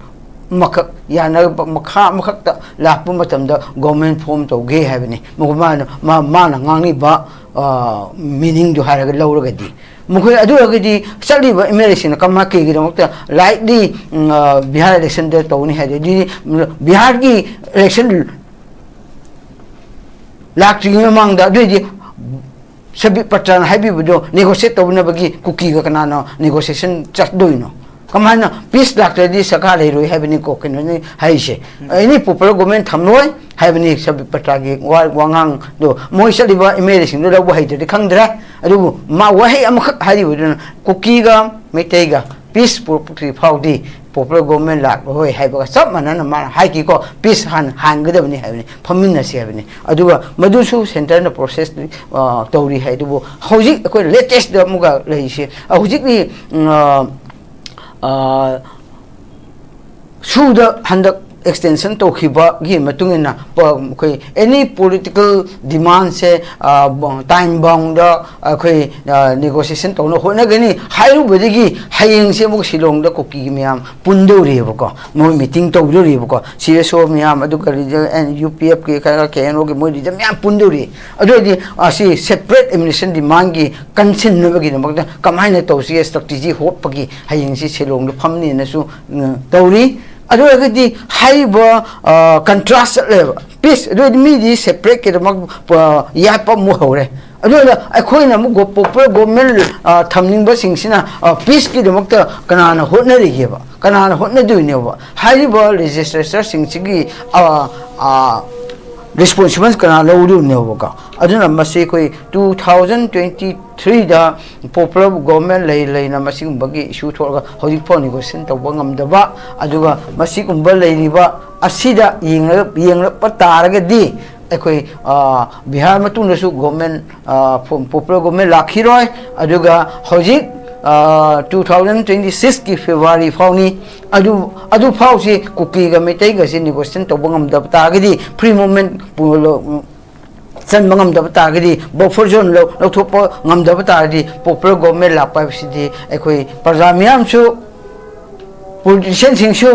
ꯑꯃꯈꯛ, ꯌꯥꯅꯕ ꯃꯈꯥ ꯑꯃꯈꯛꯇ ꯂꯥꯛꯄ ꯃꯇꯝꯗ ꯒꯣꯔꯃꯦꯟ ꯐꯣꯔꯝ ꯇꯧꯒꯦ ꯍꯥꯏꯕꯅꯤ꯫ ꯃꯥꯅ, ꯃꯥꯅ ꯉꯥꯡꯉꯤꯕ ꯃꯤꯅꯤꯡꯗꯨ ꯍꯥꯏꯔꯒ ꯂꯧꯔꯒꯗꯤ, ꯃꯈꯣꯏ ꯑꯗꯨ ꯑꯣꯏꯔꯒꯗꯤ ꯆꯠꯂꯤꯕ ꯑꯦꯝ ꯑꯦꯜ ꯑꯦꯁꯤꯡꯅ ꯀꯃꯥꯏ ꯀꯩꯒꯤꯗꯃꯛꯇ ꯂꯥꯏꯠꯂꯤ ꯕꯤꯍꯥꯔ ꯏꯂꯦꯛꯁꯟꯗ ꯇꯧꯅꯤ ꯍꯥꯏꯗꯤ, ꯕꯤꯍꯥꯔꯒꯤ ꯏꯂꯦꯛꯁꯟ ꯂꯥꯛꯇ꯭ꯔꯤꯉꯩ ꯃꯃꯥꯡꯗ ꯑꯗꯨ ꯑꯣꯏꯗꯤ ꯁꯕꯤꯠ ꯄꯇ꯭ꯔꯅ ꯍꯥꯏꯕꯤꯕꯗꯣ ꯅꯦꯒꯣꯁꯤꯌꯦꯠ ꯇꯧꯅꯕꯒꯤ ꯀꯨꯀꯤꯒ ꯀꯅꯥꯅꯣ ꯅꯦꯒꯣꯁꯤꯌꯦꯁꯟ ꯆꯠꯇꯣꯏꯅꯣ? ꯀꯃꯥꯏꯅ ꯄꯤꯁ ꯂꯥꯛꯇ꯭ꯔꯗꯤ ꯁꯔꯀꯥꯔ ꯂꯩꯔꯣꯏ ꯍꯥꯏꯕꯅꯤꯀꯣ, ꯀꯩꯅꯣꯅꯤ ꯍꯥꯏꯔꯤꯁꯦ꯫ ꯑꯦꯅꯤ ꯄꯣꯄꯨꯂꯔ ꯒꯣꯔꯃꯦꯟ ꯊꯝꯂꯣꯏ ꯍꯥꯏꯕꯅꯤ ꯁꯕꯤꯠ ꯄꯇ꯭ꯔꯥꯒꯤ ꯋꯥ-, ꯋꯥꯉꯥꯡꯗꯣ꯫ ꯃꯣꯏ ꯆꯠꯂꯤꯕ ꯑꯦꯝ ꯑꯦꯜ ꯑꯦꯁꯤꯡꯗꯣ ꯂꯧꯕ ꯍꯩꯇ꯭ꯔꯗꯤ ꯈꯪꯗ꯭ꯔꯦ꯫ ꯑꯗꯨꯕꯨ ꯃꯥ ꯋꯥꯍꯩ ꯑꯃꯈꯛ ꯍꯥꯏꯔꯤꯕꯗꯨꯅ ꯀꯨꯀꯤꯒ ꯃꯩꯇꯩꯒ ꯄꯤꯁ ꯄꯨꯔꯛꯇ꯭ꯔꯤ ꯐꯥꯎꯗꯤ ꯄꯣꯄꯨꯂꯔ ꯒꯣꯔꯃꯦꯟ ꯂꯥꯛꯂꯣꯏ ꯍꯥꯏꯕꯒ ꯆꯞ ꯃꯥꯟꯅꯅ ꯃꯥꯅ ꯍꯥꯏꯈꯤꯀꯣ, ꯄꯤꯁ ꯍꯥꯟꯅ ꯍꯥꯟꯒꯗꯕꯅꯤ ꯍꯥꯏꯕꯅꯤ, ꯐꯝꯃꯤꯟꯅꯁꯤ ꯍꯥꯏꯕꯅꯤ꯫ ꯑꯗꯨꯒ ꯃꯗꯨꯁꯨ ꯁꯦꯟꯇꯔꯅ ꯄ꯭ꯔꯣꯁꯦꯁ, ꯑ, ꯇꯧꯔꯤ ꯍꯥꯏ꯫ ꯑꯗꯨꯕꯨ ꯍꯧꯖꯤꯛ ꯑꯩꯈꯣꯏ ꯂꯦꯇꯦꯁꯇ ꯑꯃꯨꯛꯀ ꯂꯩꯔꯤꯁꯦ, ꯑ, ꯍꯧꯖꯤꯛꯇꯤ, ꯎꯝ, ꯑ, ꯑ, ꯁꯨꯗ ꯍꯟꯗꯛ ꯑꯦꯛꯁꯇꯦꯟꯁꯟ ꯇꯧꯈꯤꯕꯒꯤ ꯃꯇꯨꯡ ꯏꯟꯅ ꯄ-, ꯑꯩꯈꯣꯏ ꯑꯦꯅꯤ ꯄꯣꯂꯤꯇꯤꯀꯦꯜ ꯗꯤꯃꯥꯟꯁꯦ, ꯑ, ꯕ-, ꯇꯥꯏꯝ ꯕꯥꯎꯟꯗ ꯑꯩꯈꯣꯏ, ꯑ, ꯅꯦꯒꯣꯁꯤꯌꯦꯁꯟ ꯇꯧꯅꯕ ꯍꯣꯠꯅꯒꯅꯤ ꯍꯥꯏꯔꯨꯕꯗꯒꯤ ꯍꯌꯦꯡꯁꯦ ꯑꯃꯨꯛ ꯁꯤꯂꯣꯡꯗ ꯀꯨꯀꯤꯒꯤ ꯃꯌꯥꯝ ꯄꯨꯟꯗꯧꯔꯤꯑꯕꯀꯣ, ꯃꯣꯏ ꯃꯤꯇꯤꯡ ꯇꯧꯗꯧꯔꯤꯑꯕꯀꯣ, ꯁꯤ ꯑꯦꯁ ꯑꯣ ꯃꯌꯥꯝ, ꯑꯗꯨꯒ ꯔꯤꯖꯅꯦꯜ ꯑꯦꯟ ꯌꯨ ꯄꯤ ꯑꯦꯐꯀꯤ ꯈꯔ ꯀꯦ ꯑꯦꯟ ꯑꯣꯒꯤ ꯃꯣꯏ ꯔꯤꯖꯟ ꯃꯌꯥꯝ ꯄꯨꯟꯗꯧꯔꯤ꯫ ꯑꯗꯨ ꯑꯣꯏꯔꯗꯤ ꯑꯁꯤ ꯁꯦꯄꯔꯦꯠ ꯑꯦꯗꯃꯤꯅꯤꯁꯇ꯭ꯔꯦꯁꯟ ꯗꯤꯃꯥꯟꯒꯤ ꯀꯟꯁꯤꯟꯅꯕꯒꯤꯗꯃꯛꯇ ꯀꯃꯥꯏꯅ ꯇꯧꯁꯤꯒꯦ ꯁ꯭ꯇ꯭ꯔꯦꯇꯦꯖꯤ ꯍꯣꯠꯄꯒꯤ ꯍꯌꯦꯡꯁꯤ ꯁꯤꯂꯣꯡꯗ ꯐꯝꯅꯦꯅꯁꯨ, ꯎꯝ, ꯇꯧꯔꯤ꯫ ꯑꯗꯨ ꯑꯣꯏꯔꯒꯗꯤ ꯍꯥꯏꯔꯤꯕ, ꯑ, ꯀꯟꯇ꯭ꯔꯥꯁ ꯆꯠꯂꯦꯕ꯫ ꯄꯤꯁ, ꯑꯗꯨ ꯑꯣꯏꯔꯗꯤ ꯃꯤꯗꯤ ꯁꯦꯄꯔꯦꯠꯀꯤꯗꯃꯛ, ꯑ, ꯌꯥꯠꯄ ꯑꯃꯨꯛ ꯍꯧꯔꯦ꯫ ꯑꯗꯨꯅ ꯑꯩꯈꯣꯏꯅ ꯑꯃꯨꯛ ꯒꯣ-, ꯄꯣꯄꯨꯂꯔ ꯒꯣꯔꯃꯦꯟ, ꯑ, ꯊꯝꯅꯤꯡꯕꯁꯤꯡꯁꯤꯅ, ꯑ, ꯄꯤꯁꯀꯤꯗꯃꯛꯇ ꯀꯅꯥꯅ ꯍꯣꯠꯅꯔꯤꯒꯦꯕ? ꯀꯅꯥꯅ ꯍꯣꯠꯅꯗꯣꯏꯅꯣꯕ? ꯍꯥꯏꯔꯤꯕ ꯂꯦꯖꯤꯁꯂꯦꯆꯔꯁꯤꯡꯁꯤꯒꯤ, ꯑ, ꯑ, ꯔꯦꯁꯄꯣꯟꯁꯤꯕꯜ ꯀꯅꯥ ꯂꯧꯗꯣꯏꯅꯣꯕꯀꯣ? ꯑꯗꯨꯅ ꯃꯁꯤ ꯑꯩꯈꯣꯏ two thousand twenty three ꯗ ꯄꯣꯄꯨꯂꯔ ꯒꯣꯔꯃꯦꯟ ꯂꯩ ꯂꯩꯅ ꯃꯁꯤꯒꯨꯝꯕꯒꯤ ꯏꯁꯨ ꯊꯣꯛꯂꯒ ꯍꯧꯖꯤꯛꯐꯥꯎ ꯅꯦꯒꯣꯁꯤꯌꯦꯁꯟ ꯇꯧꯕ ꯉꯝꯗꯕ, ꯑꯗꯨꯒ ꯃꯁꯤꯒꯨꯝꯕ ꯂꯩꯔꯤꯕ ꯑꯁꯤꯗ ꯌꯦꯡꯂ-, ꯌꯦꯡꯂꯛꯄ ꯇꯥꯔꯒꯗꯤ ꯑꯩꯈꯣꯏ, ꯑ, ꯕꯤꯍꯥꯔ ꯃꯇꯨꯡꯗꯁꯨ ꯒꯣꯔꯃꯦꯟ, ꯑ, ꯐꯣ-, ꯄꯣꯄꯨꯂꯔ ꯒꯣꯔꯃꯦꯟ ꯂꯥꯛꯈꯤꯔꯣꯏ꯫ ꯑꯗꯨꯒ ꯍꯧꯖꯤꯛ, ꯑ, two thousand twenty six ꯀꯤ ꯐꯦꯕ꯭ꯔꯨꯋꯥꯔꯤ ꯐꯥꯎꯅꯤ꯫ ꯑꯗꯨ, ꯑꯗꯨ ꯐꯥꯎꯁꯤ ꯀꯨꯀꯤꯒ ꯃꯩꯇꯩꯒꯁꯤ ꯅꯦꯒꯣꯁꯤꯌꯦꯁꯟ ꯇꯧꯕ ꯉꯝꯗꯕ ꯇꯥꯔꯒꯗꯤ, ꯐ꯭ꯔꯤ ꯃꯨꯚꯃꯦꯟ ꯄꯨ-, ꯆꯟꯕ ꯉꯝꯗꯕ ꯇꯥꯔꯒꯗꯤ, ꯕꯐꯔ ꯖꯣꯟ ꯂꯧ-, ꯂꯧꯊꯣꯛꯄ ꯉꯝꯗꯕ ꯇꯥꯔꯗꯤ, ꯄꯣꯄꯨꯂꯔ ꯒꯣꯔꯃꯦꯟ ꯂꯥꯛꯄ ꯍꯥꯏꯕꯁꯤꯗꯤ ꯑꯩꯈꯣꯏ ꯄ꯭ꯔꯖꯥ ꯃꯤꯌꯥꯝꯁꯨ, ꯄꯣꯂꯤꯇꯤꯁꯤꯌꯥꯟꯁꯤꯡꯁꯨ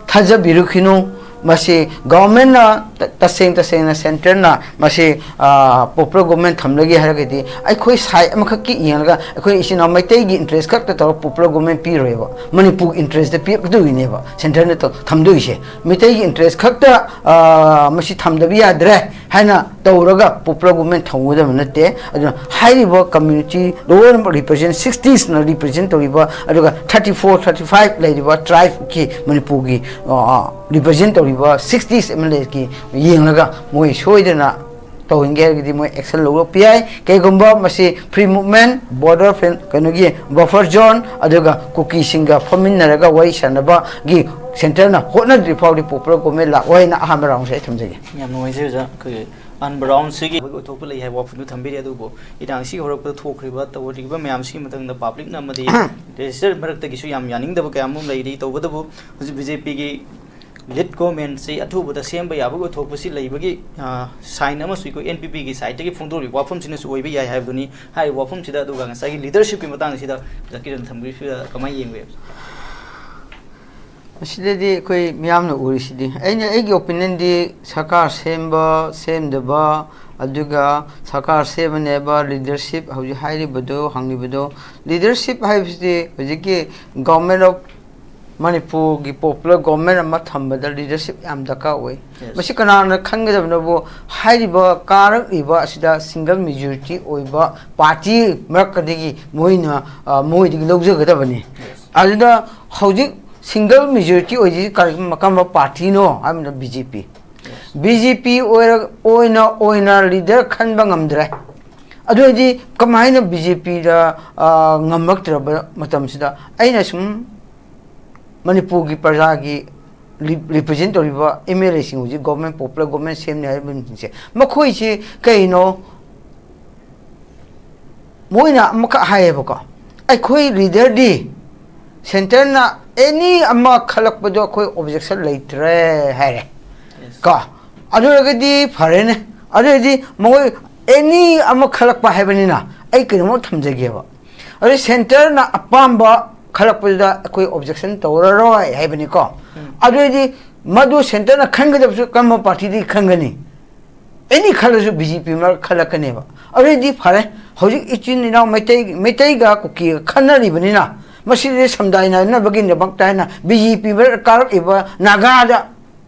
ꯊꯥꯖꯕꯤꯔꯨꯈꯤꯅꯨ꯫ ꯃꯁꯤ ꯒꯣꯔꯃꯦꯟꯅ ꯇ- ꯇꯁꯦꯡ ꯇꯁꯦꯡꯅ ꯁꯦꯟꯇꯔꯅ ꯃꯁꯤ, ꯑ, ꯄꯣꯄꯨꯂꯔ ꯒꯣꯚꯔꯟꯃꯦꯟ ꯊꯝꯂꯒꯦ ꯍꯥꯏꯔꯒꯗꯤ, ꯑꯩꯈꯣꯏ ꯁꯥꯏꯠ ꯑꯃꯈꯛꯀꯤ ꯌꯦꯡꯂꯒ ꯑꯩꯈꯣꯏ ꯏꯆꯤꯟ ꯏꯅꯥꯎ ꯃꯩꯇꯩꯒꯤ ꯏꯟꯇꯔꯦꯁ ꯈꯛꯇ ꯇꯧꯔꯒ ꯄꯣꯄꯨꯂꯔ ꯒꯣꯚꯔꯟꯃꯦꯟ ꯄꯤꯔꯣꯏꯕ, ꯃꯅꯤꯄꯨꯔꯒꯤ ꯏꯟꯇꯔꯦꯁꯇ ꯄꯤꯔꯛꯀꯗꯣꯏꯅꯦꯕ ꯁꯦꯟꯇꯔꯅ ꯇꯧ- ꯊꯝꯗꯣꯏꯁꯦ꯫ ꯃꯩꯇꯩꯒꯤ ꯏꯟꯇꯔꯦꯁ ꯈꯛꯇ, ꯑ, ꯃꯁꯤ ꯊꯝꯗꯕ ꯌꯥꯗ꯭ꯔꯦ ꯍꯥꯏꯅ ꯇꯧꯔꯒ ꯄꯣꯄꯨꯂꯔ ꯒꯣꯚꯔꯟꯃꯦꯟ ꯊꯝꯒꯗꯕ ꯅꯠꯇꯦ꯫ ꯑꯗꯨꯅ ꯍꯥꯏꯔꯤꯕ ꯀꯝꯃ꯭ꯌꯨꯅꯤꯇꯤ, ꯂꯣꯋꯔ ꯔꯤꯄ꯭ꯔꯖꯦꯟ ꯁꯤꯛꯁꯇꯤꯁꯅ ꯔꯤꯄ꯭ꯔꯖꯦꯟ ꯇꯧꯔꯤꯕ, ꯑꯗꯨꯒ ꯊꯥꯔꯇꯤ ꯐꯣꯔ, ꯊꯥꯔꯇꯤ ꯐꯥꯏꯚ ꯂꯩꯔꯤꯕ ꯇ꯭ꯔꯥꯏꯕꯀꯤ ꯃꯅꯤꯄꯨꯔꯒꯤ, ꯑ, ꯔꯤꯄ꯭ꯔꯖꯦꯟ ꯇꯧꯔꯤꯕ ꯁꯤꯛꯁꯇꯤꯁ ꯑꯦꯝ ꯑꯦꯜ ꯑꯦꯒꯤ ꯌꯦꯡꯂꯒ ꯃꯣꯏ ꯁꯣꯏꯗꯅ ꯇꯧꯍꯟꯒꯦ ꯍꯥꯏꯔꯒꯗꯤ ꯃꯣꯏ ꯑꯦꯛꯁꯟ ꯂꯧꯔꯛꯄ ꯌꯥꯏ꯫ ꯀꯩꯒꯨꯝꯕ ꯃꯁꯤ ꯐ꯭ꯔꯤ ꯃꯨꯚꯃꯦꯟ, ꯕꯣꯔꯗꯔ ꯐꯦꯟ-, ꯀꯩꯅꯣꯒꯤ ꯕꯐꯔ ꯖꯣꯟ, ꯑꯗꯨꯒ ꯀꯨꯀꯤꯁꯤꯡꯒ ꯐꯝꯃꯤꯟꯅꯔꯒ ꯋꯥꯔꯤ ꯁꯥꯟꯅꯕꯒꯤ ꯁꯦꯟꯇꯔꯅ ꯍꯣꯠꯅꯗ꯭ꯔꯤ ꯐꯥꯎꯗꯤ ꯄꯣꯄꯨꯂꯔ ꯒꯣꯚꯔꯟꯃꯦꯟ ꯂꯥꯛꯑꯣꯏ ꯍꯥꯏꯅ ꯑꯍꯥꯟꯕ ꯔꯥꯎꯟꯁꯦ ꯑꯩ ꯊꯝꯖꯒꯦ꯫ ꯌꯥꯝ ꯅꯨꯡꯉꯥꯏꯖꯩ ꯑꯣꯖꯥ꯫ ꯑꯩꯈꯣꯏꯒꯤ ꯑꯍꯥꯟꯕ ꯔꯥꯎꯟꯁꯤꯒꯤ ꯑꯣꯏꯊꯣꯛꯄ ꯂꯩ ꯍꯥꯏꯕ ꯋꯥꯐꯝꯗꯨ ꯊꯝꯕꯤꯔꯤ꯫ ꯑꯗꯨꯕꯨ ꯏꯔꯥꯡꯁꯤ ꯍꯧꯔꯛꯄꯗ ꯊꯣꯛꯈ꯭ꯔꯤꯕ ꯇꯧꯔꯤꯕ ꯃꯌꯥꯝꯁꯤꯒꯤ ꯃꯇꯥꯡꯗ ꯄꯕ꯭ꯂꯤꯛꯅ ꯑꯃꯗꯤ ꯔꯦꯖꯤꯁꯇꯔ ꯃꯔꯛꯇꯒꯤꯁꯨ ꯌꯥꯝ ꯌꯥꯅꯤꯡꯗꯕ ꯀꯌꯥ ꯑꯃ ꯂꯩꯔꯤ꯫ ꯇꯧꯕꯇꯕꯨ ꯍꯧꯖꯤꯛ ꯕꯤ ꯖꯦ ꯄꯤꯒꯤ ꯂꯤꯗ ꯒꯣꯚꯔꯟꯃꯦꯟꯁꯤ ꯑꯊꯨꯕꯗ ꯁꯦꯝꯕ ꯌꯥꯕꯒꯤ ꯑꯣꯏꯊꯣꯛꯄꯁꯤ ꯂꯩꯕꯒꯤ, ꯑ, ꯁꯥꯏꯟ ꯑꯃꯁꯨ ꯑꯩꯈꯣꯏ ꯑꯦꯟ ꯄꯤ ꯄꯤꯒꯤ ꯁꯥꯏꯠꯇꯒꯤ ꯐꯣꯡꯗꯣꯔꯤꯕ ꯋꯥꯐꯝꯁꯤꯅꯁꯨ ꯑꯣꯏꯕ ꯌꯥꯏ ꯍꯥꯏꯕꯗꯨꯅꯤ꯫ ꯍꯥꯏꯔꯤꯕ ꯋꯥꯐꯝꯁꯤꯗ, ꯑꯗꯨꯒ ꯉꯁꯥꯏꯒꯤ ꯂꯤꯗꯔꯁꯤꯞꯀꯤ ꯃꯇꯥꯡꯁꯤꯗ ꯑꯣꯖꯥ ꯀꯤꯔꯟ ꯊꯝꯕꯤꯔꯤꯁꯤꯗ ꯀꯃꯥꯏꯅ ꯌꯦꯡꯕ ꯌꯥꯏ? ꯃꯁꯤꯗꯗꯤ ꯑꯩꯈꯣꯏ ꯃꯤꯌꯥꯝꯅ ꯎꯔꯤꯁꯤꯗꯤ, ꯑꯩꯅ, ꯑꯩꯒꯤ ꯑꯣꯄꯤꯅꯤꯌꯟꯗꯤ ꯁꯔꯀꯥꯔ ꯁꯦꯝꯕ ꯁꯦꯝꯗꯕ, ꯑꯗꯨꯒ ꯁꯔꯀꯥꯔ ꯁꯦꯝꯃꯅꯦꯕ ꯂꯤꯗꯔꯁꯤꯞ ꯍꯧꯖꯤꯛ ꯍꯥꯏꯔꯤꯕꯗꯣ, ꯍꯪꯂꯤꯕꯗꯣ, ꯂꯤꯗꯔꯁꯤꯞ ꯍꯥꯏꯕꯁꯤꯗꯤ ꯍꯧꯖꯤꯛꯀꯤ ꯒꯣꯚꯔꯟꯃꯦꯟ ꯑꯣꯐ ꯃꯅꯤꯄꯨꯔꯒꯤ ꯄꯣꯄꯨꯂꯔ ꯒꯣꯚꯔꯟꯃꯦꯟ ꯑꯃ ꯊꯝꯕꯗ ꯂꯤꯗꯔꯁꯤꯞ ꯌꯥꯝ ꯗꯔꯀꯥꯔ ꯑꯣꯏ꯫ Yes. ꯃꯁꯤ ꯀꯅꯥꯅ ꯈꯟꯒꯗꯕꯅꯣꯕꯨ, ꯍꯥꯏꯔꯤꯕ ꯀꯥꯔꯛꯂꯤꯕ ꯑꯁꯤꯗ ꯁꯤꯡꯒꯜ ꯃꯦꯖꯣꯔꯤꯇꯤ ꯑꯣꯏꯕ ꯄꯥꯔꯇꯤ ꯃꯔꯛꯇꯒꯤ ꯃꯣꯏꯅ, ꯑ, ꯃꯣꯏꯗꯒꯤ ꯂꯧꯖꯒꯗꯕꯅꯤ꯫ Yes. ꯑꯗꯨꯅ ꯍꯧꯖꯤꯛ ꯁꯤꯡꯒꯜ ꯃꯦꯖꯣꯔꯤꯇꯤ ꯑꯣꯏꯔꯤꯁꯤ ꯀꯔꯝꯕ, ꯀꯔꯝꯕ ꯄꯥꯔꯇꯤꯅꯣ ꯍꯥꯏꯕꯗ ꯕꯤ ꯖꯦ ꯄꯤ꯫ ꯕꯤ ꯖꯦ ꯄꯤ ꯑꯣꯏꯔ-, ꯑꯣꯏꯅ, ꯑꯣꯏꯅ ꯂꯤꯗꯔ ꯈꯟꯕ ꯉꯝꯗ꯭ꯔꯦ꯫ ꯑꯗꯨ ꯑꯣꯏꯔꯗꯤ ꯀꯃꯥꯏꯅ ꯕꯤ ꯖꯦ ꯄꯤꯗ, ꯑ, ꯉꯝꯃꯛꯇ꯭ꯔꯕ ꯃꯇꯝꯁꯤꯗ ꯑꯩꯅ ꯁꯨꯝ ꯃꯅꯤꯄꯨꯔꯒꯤ ꯄ꯭ꯔꯖꯥꯒꯤ ꯔꯤ-, ꯔꯤꯄ꯭ꯔꯖꯦꯟ ꯇꯧꯔꯤꯕ ꯑꯦꯝ ꯑꯦꯜ ꯑꯦꯁꯤꯡ ꯍꯧꯖꯤꯛ ꯒꯣꯚꯔꯟꯃꯦꯟ, ꯄꯣꯄꯨꯂꯔ ꯒꯣꯚꯔꯟꯃꯦꯟ ꯁꯦꯝꯅꯤ ꯍꯥꯏꯔꯤꯕꯁꯤꯡꯁꯦ, ꯃꯈꯣꯏꯁꯤ ꯀꯩꯅꯣ? ꯃꯣꯏꯅ ꯑꯃꯈꯛ ꯍꯥꯏꯌꯦꯕꯀꯣ, "ꯑꯩꯈꯣꯏ ꯂꯤꯗꯔꯗꯤ ꯁꯦꯟꯇꯔꯅ ꯑꯦꯅꯤ ꯑꯃ ꯈꯜꯂꯛꯄꯗꯣ ꯑꯩꯈꯣꯏ ꯑꯣꯕꯖꯦꯛꯁꯟ ꯂꯩꯇ꯭ꯔꯦ" ꯍꯥꯏꯔꯦ꯫ Yes. ꯀꯣ? ꯑꯗꯨ ꯑꯣꯏꯔꯒꯗꯤ ꯐꯔꯦꯅꯦ꯫ ꯑꯗꯨ ꯑꯣꯏꯔꯗꯤ ꯃꯈꯣꯏ ꯑꯦꯅꯤ ꯑꯃ ꯈꯜꯂꯛꯄ ꯍꯥꯏꯕꯅꯤꯅ ꯑꯩ ꯀꯩꯅꯣꯝꯃ ꯊꯝꯖꯒꯦꯕ꯫ ꯑꯗꯨ ꯁꯦꯟꯇꯔꯅ ꯑꯄꯥꯝꯕ ꯈꯜꯂꯛꯄꯗꯨꯗ ꯑꯩꯈꯣꯏ ꯑꯣꯕꯖꯦꯛꯁꯟ ꯇꯧꯔꯔꯣꯏ ꯍꯥꯏꯕꯅꯤꯀꯣ꯫ ꯎꯝ꯫ ꯑꯗꯨ ꯑꯣꯏꯔꯗꯤ ꯃꯗꯨ ꯁꯦꯟꯇꯔꯅ ꯈꯟꯒꯗꯕꯁꯨ ꯀꯔꯝꯕ ꯄꯥꯔꯇꯤꯗꯒꯤ ꯈꯟꯒꯅꯤ? ꯑꯦꯅꯤ ꯈꯜꯂꯁꯨ ꯕꯤ ꯖꯦ ꯄꯤ ꯃꯔꯛ ꯈꯜꯂꯛꯀꯅꯦꯕ꯫ ꯑꯗꯨꯗꯤ ꯐꯔꯦ, ꯍꯧꯖꯤꯛ ꯏꯆꯤꯟ ꯏꯅꯥꯎ ꯃꯩꯇꯩ, ꯃꯩꯇꯩꯒ ꯀꯨꯀꯤꯒ ꯈꯟꯅꯔꯤꯕꯅꯤꯅ, ꯃꯁꯤꯗꯤ ꯁꯝꯗꯥꯏꯅꯅꯕꯒꯤꯗꯃꯛꯇ ꯍꯥꯏꯅ ꯕꯤ ꯖꯦ ꯄꯤ ꯃꯔꯛ ꯀꯥꯔꯛꯏꯕ ꯅꯥꯒꯥꯗ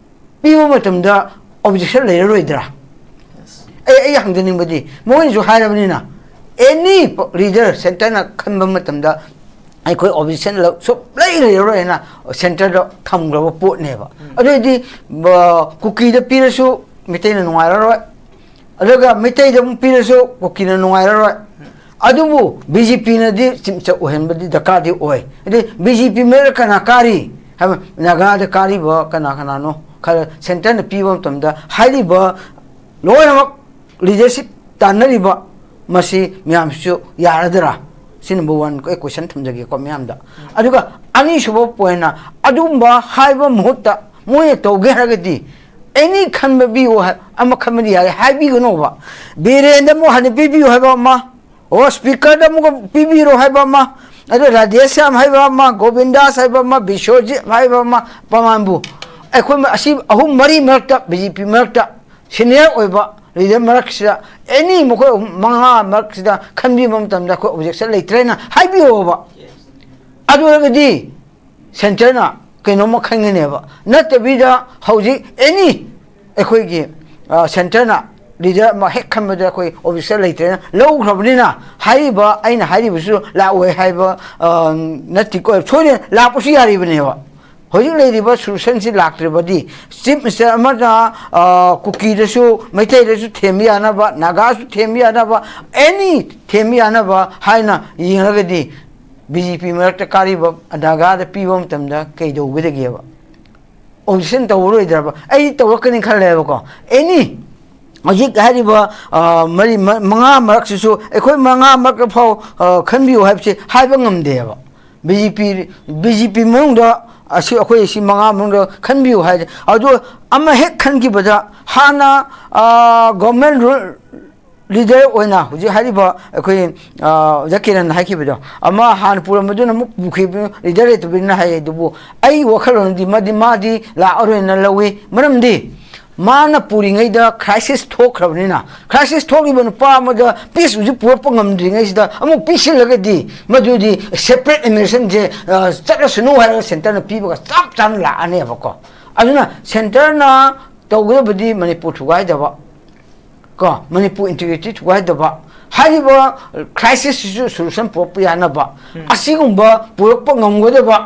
ꯄꯤꯕ ꯃꯇꯝꯗ ꯑꯣꯕꯖꯦꯛꯁꯟ ꯂꯩꯔꯔꯣꯏꯗ꯭ꯔꯥ? ꯑꯩ, ꯑꯩ ꯍꯪꯖꯅꯤꯡꯕꯗꯤ, ꯃꯣꯏꯅꯁꯨ ꯍꯥꯏꯔꯕꯅꯤꯅ, ꯑꯦꯅꯤ ꯂꯤꯗꯔ ꯁꯦꯟꯇꯔꯅ ꯈꯟꯕ ꯃꯇꯝꯗ ꯑꯩꯈꯣꯏ ꯑꯣꯕꯖꯦꯛꯁꯟ ꯁꯨꯡꯂꯩ ꯂꯩꯔꯔꯣꯏ ꯍꯥꯏꯅ ꯁꯦꯟꯇꯔꯗ ꯊꯝꯈ꯭ꯔꯕ ꯄꯣꯠꯅꯦꯕ꯫ ꯑꯗꯨ ꯑꯣꯏꯔꯗꯤ, ꯕ-, ꯀꯨꯀꯤꯗ ꯄꯤꯔꯁꯨ ꯃꯩꯇꯩꯅ ꯅꯨꯡꯉꯥꯏꯔꯔꯣꯏ, ꯑꯗꯨꯒ ꯃꯩꯇꯩꯗ ꯑꯃꯨꯛ ꯄꯤꯔꯁꯨ ꯀꯨꯀꯤꯅ ꯅꯨꯡꯉꯥꯏꯔꯔꯣꯏ꯫ ꯑꯗꯨꯕꯨ ꯕꯤ ꯖꯦ ꯄꯤꯅꯗꯤ ꯆꯤꯝꯆ ꯑꯣꯏꯍꯟꯕꯗꯤ ꯗꯔꯀꯥꯔꯗꯤ ꯑꯣꯏ꯫ ꯑꯗꯩ ꯕꯤ ꯖꯦ ꯄꯤ ꯃꯔꯛꯇ ꯀꯅꯥ ꯀꯥꯔꯤ ꯍꯥꯏꯕ, ꯅꯥꯒꯥꯗ ꯀꯥꯔꯤꯕ ꯀꯅꯥ ꯀꯅꯥꯅꯣ ꯈꯔ ꯁꯦꯟꯇꯔꯅ ꯄꯤꯕ ꯃꯇꯝꯗ ꯍꯥꯏꯔꯤꯕ ꯂꯣꯏꯅꯃꯛ ꯂꯤꯗꯔꯁꯤꯞ ꯇꯥꯟꯅꯔꯤꯕ ꯃꯁꯤ ꯃꯌꯥꯝꯁꯤꯁꯨ ꯌꯥꯔꯗ꯭ꯔꯥ? ꯁꯤ ꯅꯝꯕꯔ ꯋꯥꯟ ꯑꯩ ꯀꯣꯏꯁꯟ ꯊꯝꯖꯒꯦꯀꯣ ꯃꯌꯥꯝꯗ꯫ ꯑꯗꯨꯒ ꯑꯅꯤꯁꯨꯕ ꯄꯣꯏꯟꯅ, ꯑꯗꯨꯒꯨꯝꯕ ꯍꯥꯏꯕ ꯃꯍꯨꯠꯇ ꯃꯣꯏꯅ ꯇꯧꯒꯦ ꯍꯥꯏꯔꯒꯗꯤ ꯑꯦꯅꯤ ꯈꯟꯕ ꯄꯤꯌꯨ ꯍꯥꯏ-, ꯑꯃ ꯈꯟꯕꯗꯤ ꯌꯥꯔꯦ, ꯍꯥꯏꯕꯤꯒꯅꯣꯕ꯫ ꯕꯤꯔꯦꯟꯗ ꯑꯃꯨꯛ ꯍꯟꯅ ꯄꯤꯕꯤꯌꯨ ꯍꯥꯏꯕ ꯑꯃ, ꯑꯣ, ꯁ꯭ꯄꯤꯀꯔꯗ ꯑꯃꯨꯛꯀ ꯄꯤꯕꯤꯔꯣ ꯍꯥꯏꯕ ꯑꯃ, ꯑꯗꯨ ꯔꯥꯙꯦꯁ꯭ꯌꯥꯝ ꯍꯥꯏꯕ ꯑꯃ, ꯒꯣꯕꯤꯟꯗꯥꯁ ꯍꯥꯏꯕ ꯑꯃ, ꯕꯤꯁ꯭ꯋꯖꯤꯠ ꯍꯥꯏꯕ ꯑꯃ, ꯄ꯭ꯔꯃꯥꯟꯕꯨ, ꯑꯩꯈꯣꯏ ꯑꯁꯤ ꯑꯍꯨꯝ ꯃꯔꯤ ꯃꯔꯛꯇ, ꯕꯤ ꯖꯦ ꯄꯤ ꯃꯔꯛꯇ ꯁꯤꯅꯤꯌꯔ ꯑꯣꯏꯕ ꯂꯤꯗꯔ ꯃꯔꯛꯁꯤꯗ ꯑꯦꯅꯤ ꯃꯈꯣꯏ ꯑꯍꯨꯝ ꯃꯉꯥ ꯃꯔꯛꯁꯤꯗ ꯈꯟꯕꯤꯕ ꯃꯇꯝꯗ ꯑꯩꯈꯣꯏ ꯑꯣꯕꯖꯦꯛꯁꯟ ꯂꯩꯇ꯭ꯔꯦꯅ ꯍꯥꯏꯕꯤꯌꯣꯕ꯫ ꯑꯗꯨ ꯑꯣꯏꯔꯒꯗꯤ ꯁꯦꯟꯇꯔꯅ ꯀꯩꯅꯣꯝꯃ ꯈꯟꯒꯅꯦꯕ꯫ ꯅꯠꯇꯕꯤꯗ ꯍꯧꯖꯤꯛ ꯑꯦꯅꯤ ꯑꯩꯈꯣꯏꯒꯤ, ꯑ, ꯁꯦꯟꯇꯔꯅ ꯂꯤꯗꯔ ꯑꯃ ꯍꯦꯛ ꯈꯟꯕꯗ ꯑꯩꯈꯣꯏ ꯑꯣꯕꯖꯦꯛꯁꯟ ꯂꯩꯇ꯭ꯔꯦꯅ ꯂꯧꯈ꯭ꯔꯕꯅꯤꯅ ꯍꯥꯏꯔꯤꯕ, ꯑꯩꯅ ꯍꯥꯏꯔꯤꯕꯁꯨ ꯂꯥꯛꯑꯣꯏ ꯍꯥꯏꯕ, ꯑ, ꯅꯠꯇꯦꯀꯣ, ꯁꯣꯏꯗꯅ ꯂꯥꯛꯄꯁꯨ ꯌꯥꯔꯤꯕꯅꯦꯕ꯫ ꯍꯧꯖꯤꯛ ꯂꯩꯔꯤꯕ ꯁꯣꯂꯨꯁꯟꯁꯤ ꯂꯥꯛꯇ꯭ꯔꯕꯗꯤ ꯆꯤꯐ ꯃꯤꯅꯤꯁꯇꯔ ꯑꯃꯅ, ꯑ, ꯀꯨꯀꯤꯗꯁꯨ ꯃꯩꯇꯩꯗꯁꯨ ꯊꯦꯝꯕ ꯌꯥꯅꯕ, ꯅꯥꯒꯥꯁꯨ ꯊꯦꯝꯕ ꯌꯥꯅꯕ, ꯑꯦꯅꯤ ꯊꯦꯝꯕ ꯌꯥꯅꯕ ꯍꯥꯏꯅ ꯌꯦꯡꯉꯒꯗꯤ ꯕꯤ ꯖꯦ ꯄꯤ ꯃꯔꯛꯇ ꯀꯥꯔꯤꯕ ꯅꯥꯒꯥꯗ ꯄꯤꯕ ꯃꯇꯝꯗ ꯀꯩꯗꯧꯒꯗꯒꯦꯕ? ꯑꯣꯕꯖꯦꯛꯁꯟ ꯇꯧꯔꯔꯣꯏꯗ꯭ꯔꯕ? ꯑꯩ ꯇꯧꯔꯛꯀꯅꯤ ꯈꯜꯂꯦꯕꯀꯣ꯫ ꯑꯦꯅꯤ ꯍꯧꯖꯤꯛ ꯍꯥꯏꯔꯤꯕ, ꯑ, ꯃꯔꯤ, ꯃ-, ꯃꯉꯥ ꯃꯔꯛꯁꯤꯁꯨ ꯑꯩꯈꯣꯏ ꯃꯉꯥ ꯃꯔꯛꯇ ꯐꯥꯎ, ꯑ, ꯈꯟꯕꯤꯌꯨ ꯍꯥꯏꯕꯁꯤ ꯍꯥꯏꯕ ꯉꯝꯗꯦꯕ꯫ ꯕꯤ ꯖꯦ ꯄꯤ, ꯕꯤ ꯖꯦ ꯄꯤ ꯃꯅꯨꯡꯗ ꯑꯁꯤ, ꯑꯩꯈꯣꯏ ꯁꯤ ꯃꯉꯥ ꯃꯅꯨꯡꯗ ꯈꯟꯕꯤꯌꯨ ꯍꯥꯏꯁꯦ꯫ ꯑꯗꯨ ꯑꯃ ꯍꯦꯛ ꯈꯟꯈꯤꯕꯗ ꯍꯥꯟꯅ, ꯑ, ꯒꯣꯔꯃꯦꯟ ꯔꯨꯜ ꯂꯤꯗꯔ ꯑꯣꯏꯅ ꯍꯧꯖꯤꯛ ꯍꯥꯏꯔꯤꯕ ꯑꯩꯈꯣꯏ, ꯑ, ꯑꯣꯖꯥ ꯀꯤꯔꯟꯅ ꯍꯥꯏꯈꯤꯕꯗꯣ, ꯑꯃ ꯍꯥꯟꯅ ꯄꯨꯔꯝꯕꯗꯨꯅ ꯑꯃꯨꯛ ꯄꯨꯈꯤꯕ ꯂꯤꯗꯔ ꯂꯩꯇꯕꯅꯤꯅ ꯍꯥꯏ꯫ ꯑꯗꯨꯕꯨ ꯑꯩ ꯋꯥꯈꯜꯂꯣꯟꯗꯤ ꯃꯗꯤ ꯃꯥꯗꯤ ꯂꯥꯛꯑꯔꯣꯏꯅ ꯂꯧꯏ꯫ ꯃꯔꯝꯗꯤ ꯃꯥꯅ ꯄꯨꯔꯤꯉꯩꯗ ꯀ꯭ꯔꯥꯏꯁꯤꯁ ꯊꯣꯛꯈ꯭ꯔꯕꯅꯤꯅ, ꯀ꯭ꯔꯥꯏꯁꯤꯁ ꯊꯣꯛꯂꯤꯕ ꯅꯨꯄꯥ ꯑꯃꯗ ꯄꯤꯁ ꯍꯧꯖꯤꯛ ꯄꯨꯔꯛꯄ ꯉꯝꯗ꯭ꯔꯤꯉꯩꯁꯤꯗ ꯑꯃꯨꯛ ꯄꯤꯁꯤꯜꯂꯒꯗꯤ ꯃꯗꯨꯗꯤ ꯁꯦꯄꯔꯦꯠ ꯑꯦꯗꯃꯤꯅꯤꯁꯇ꯭ꯔꯦꯁꯟꯁꯦ, ꯑ, ꯆꯠꯂꯁꯅꯨ ꯍꯥꯏꯔꯒ ꯁꯦꯟꯇꯔꯅ ꯄꯤꯕꯒ ꯆꯞ ꯆꯥꯅ ꯂꯥꯛꯑꯅꯦꯕꯀꯣ꯫ ꯑꯗꯨꯅ ꯁꯦꯟꯇꯔꯅ ꯇꯧꯒꯗꯕꯗꯤ ꯃꯅꯤꯄꯨꯔ ꯊꯨꯒꯥꯏꯗꯕ, ꯀꯣ, ꯃꯅꯤꯄꯨꯔ ꯏꯟꯇꯤꯒ꯭ꯔꯤꯇꯤ ꯊꯨꯒꯥꯏꯗꯕ, ꯍꯥꯏꯔꯤꯕ ꯀ꯭ꯔꯥꯏꯁꯤꯁꯁꯤꯁꯨ ꯁꯣꯂꯨꯁꯟ ꯄꯨꯔꯛꯄ ꯌꯥꯅꯕ, ꯑꯁꯤꯒꯨꯝꯕ ꯄꯨꯔꯛꯄ ꯉꯝꯒꯗꯕ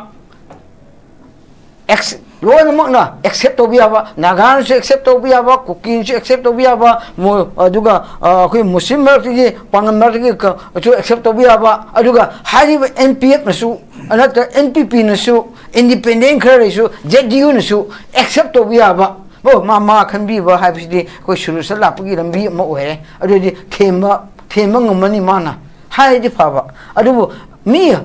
ꯑꯦꯛꯁ-, ꯂꯣꯏꯅꯃꯛꯅ ꯑꯦꯛꯁꯦꯞ ꯇꯧꯕ ꯌꯥꯕ, ꯅꯥꯒꯥꯅꯁꯨ ꯑꯦꯛꯁꯦꯞ ꯇꯧꯕ ꯌꯥꯕ, ꯀꯨꯀꯤꯅꯁꯨ ꯑꯦꯛꯁꯦꯞ ꯇꯧꯕ ꯌꯥꯕ, ꯃꯣꯏ, ꯑꯗꯨꯒ, ꯑ, ꯑꯩꯈꯣꯏ ꯃꯨꯁꯂꯤꯝ ꯃꯔꯛꯇꯒꯤ, ꯄꯥꯉꯜ ꯃꯔꯛꯇꯒꯤ ꯀ-, ꯁꯨ ꯑꯦꯛꯁꯦꯞ ꯇꯧꯕ ꯌꯥꯕ, ꯑꯗꯨꯒ ꯍꯥꯏꯔꯤꯕ ꯑꯦꯟ ꯄꯤ ꯑꯦꯐꯅꯁꯨ, ꯅꯠꯇ꯭ꯔ ꯑꯦꯟ ꯄꯤ ꯄꯤꯅꯁꯨ, ꯏꯟꯗꯤꯄꯦꯟꯗꯦꯟ ꯈꯔ ꯂꯩꯔꯁꯨ, ꯖꯦ ꯗꯤ ꯌꯨꯅꯁꯨ ꯑꯦꯛꯁꯦꯞ ꯇꯧꯕ ꯌꯥꯕ, ꯑꯣ, ꯃꯥ, ꯃꯥ ꯈꯟꯕꯤꯕ ꯍꯥꯏꯕꯁꯤꯗꯤ ꯑꯩꯈꯣꯏ ꯁꯣꯂꯨꯁꯟ ꯂꯥꯛꯄꯒꯤ ꯂꯝꯕꯤ ꯑꯃ ꯑꯣꯏꯔꯦ꯫ ꯑꯗꯨꯗꯤ ꯊꯦꯝꯕ, ꯊꯦꯝꯕ ꯉꯝꯃꯅꯤ ꯃꯥꯅ ꯍꯥꯏꯔꯗꯤ ꯐꯕ꯫ ꯑꯗꯨꯕꯨ ꯃꯤ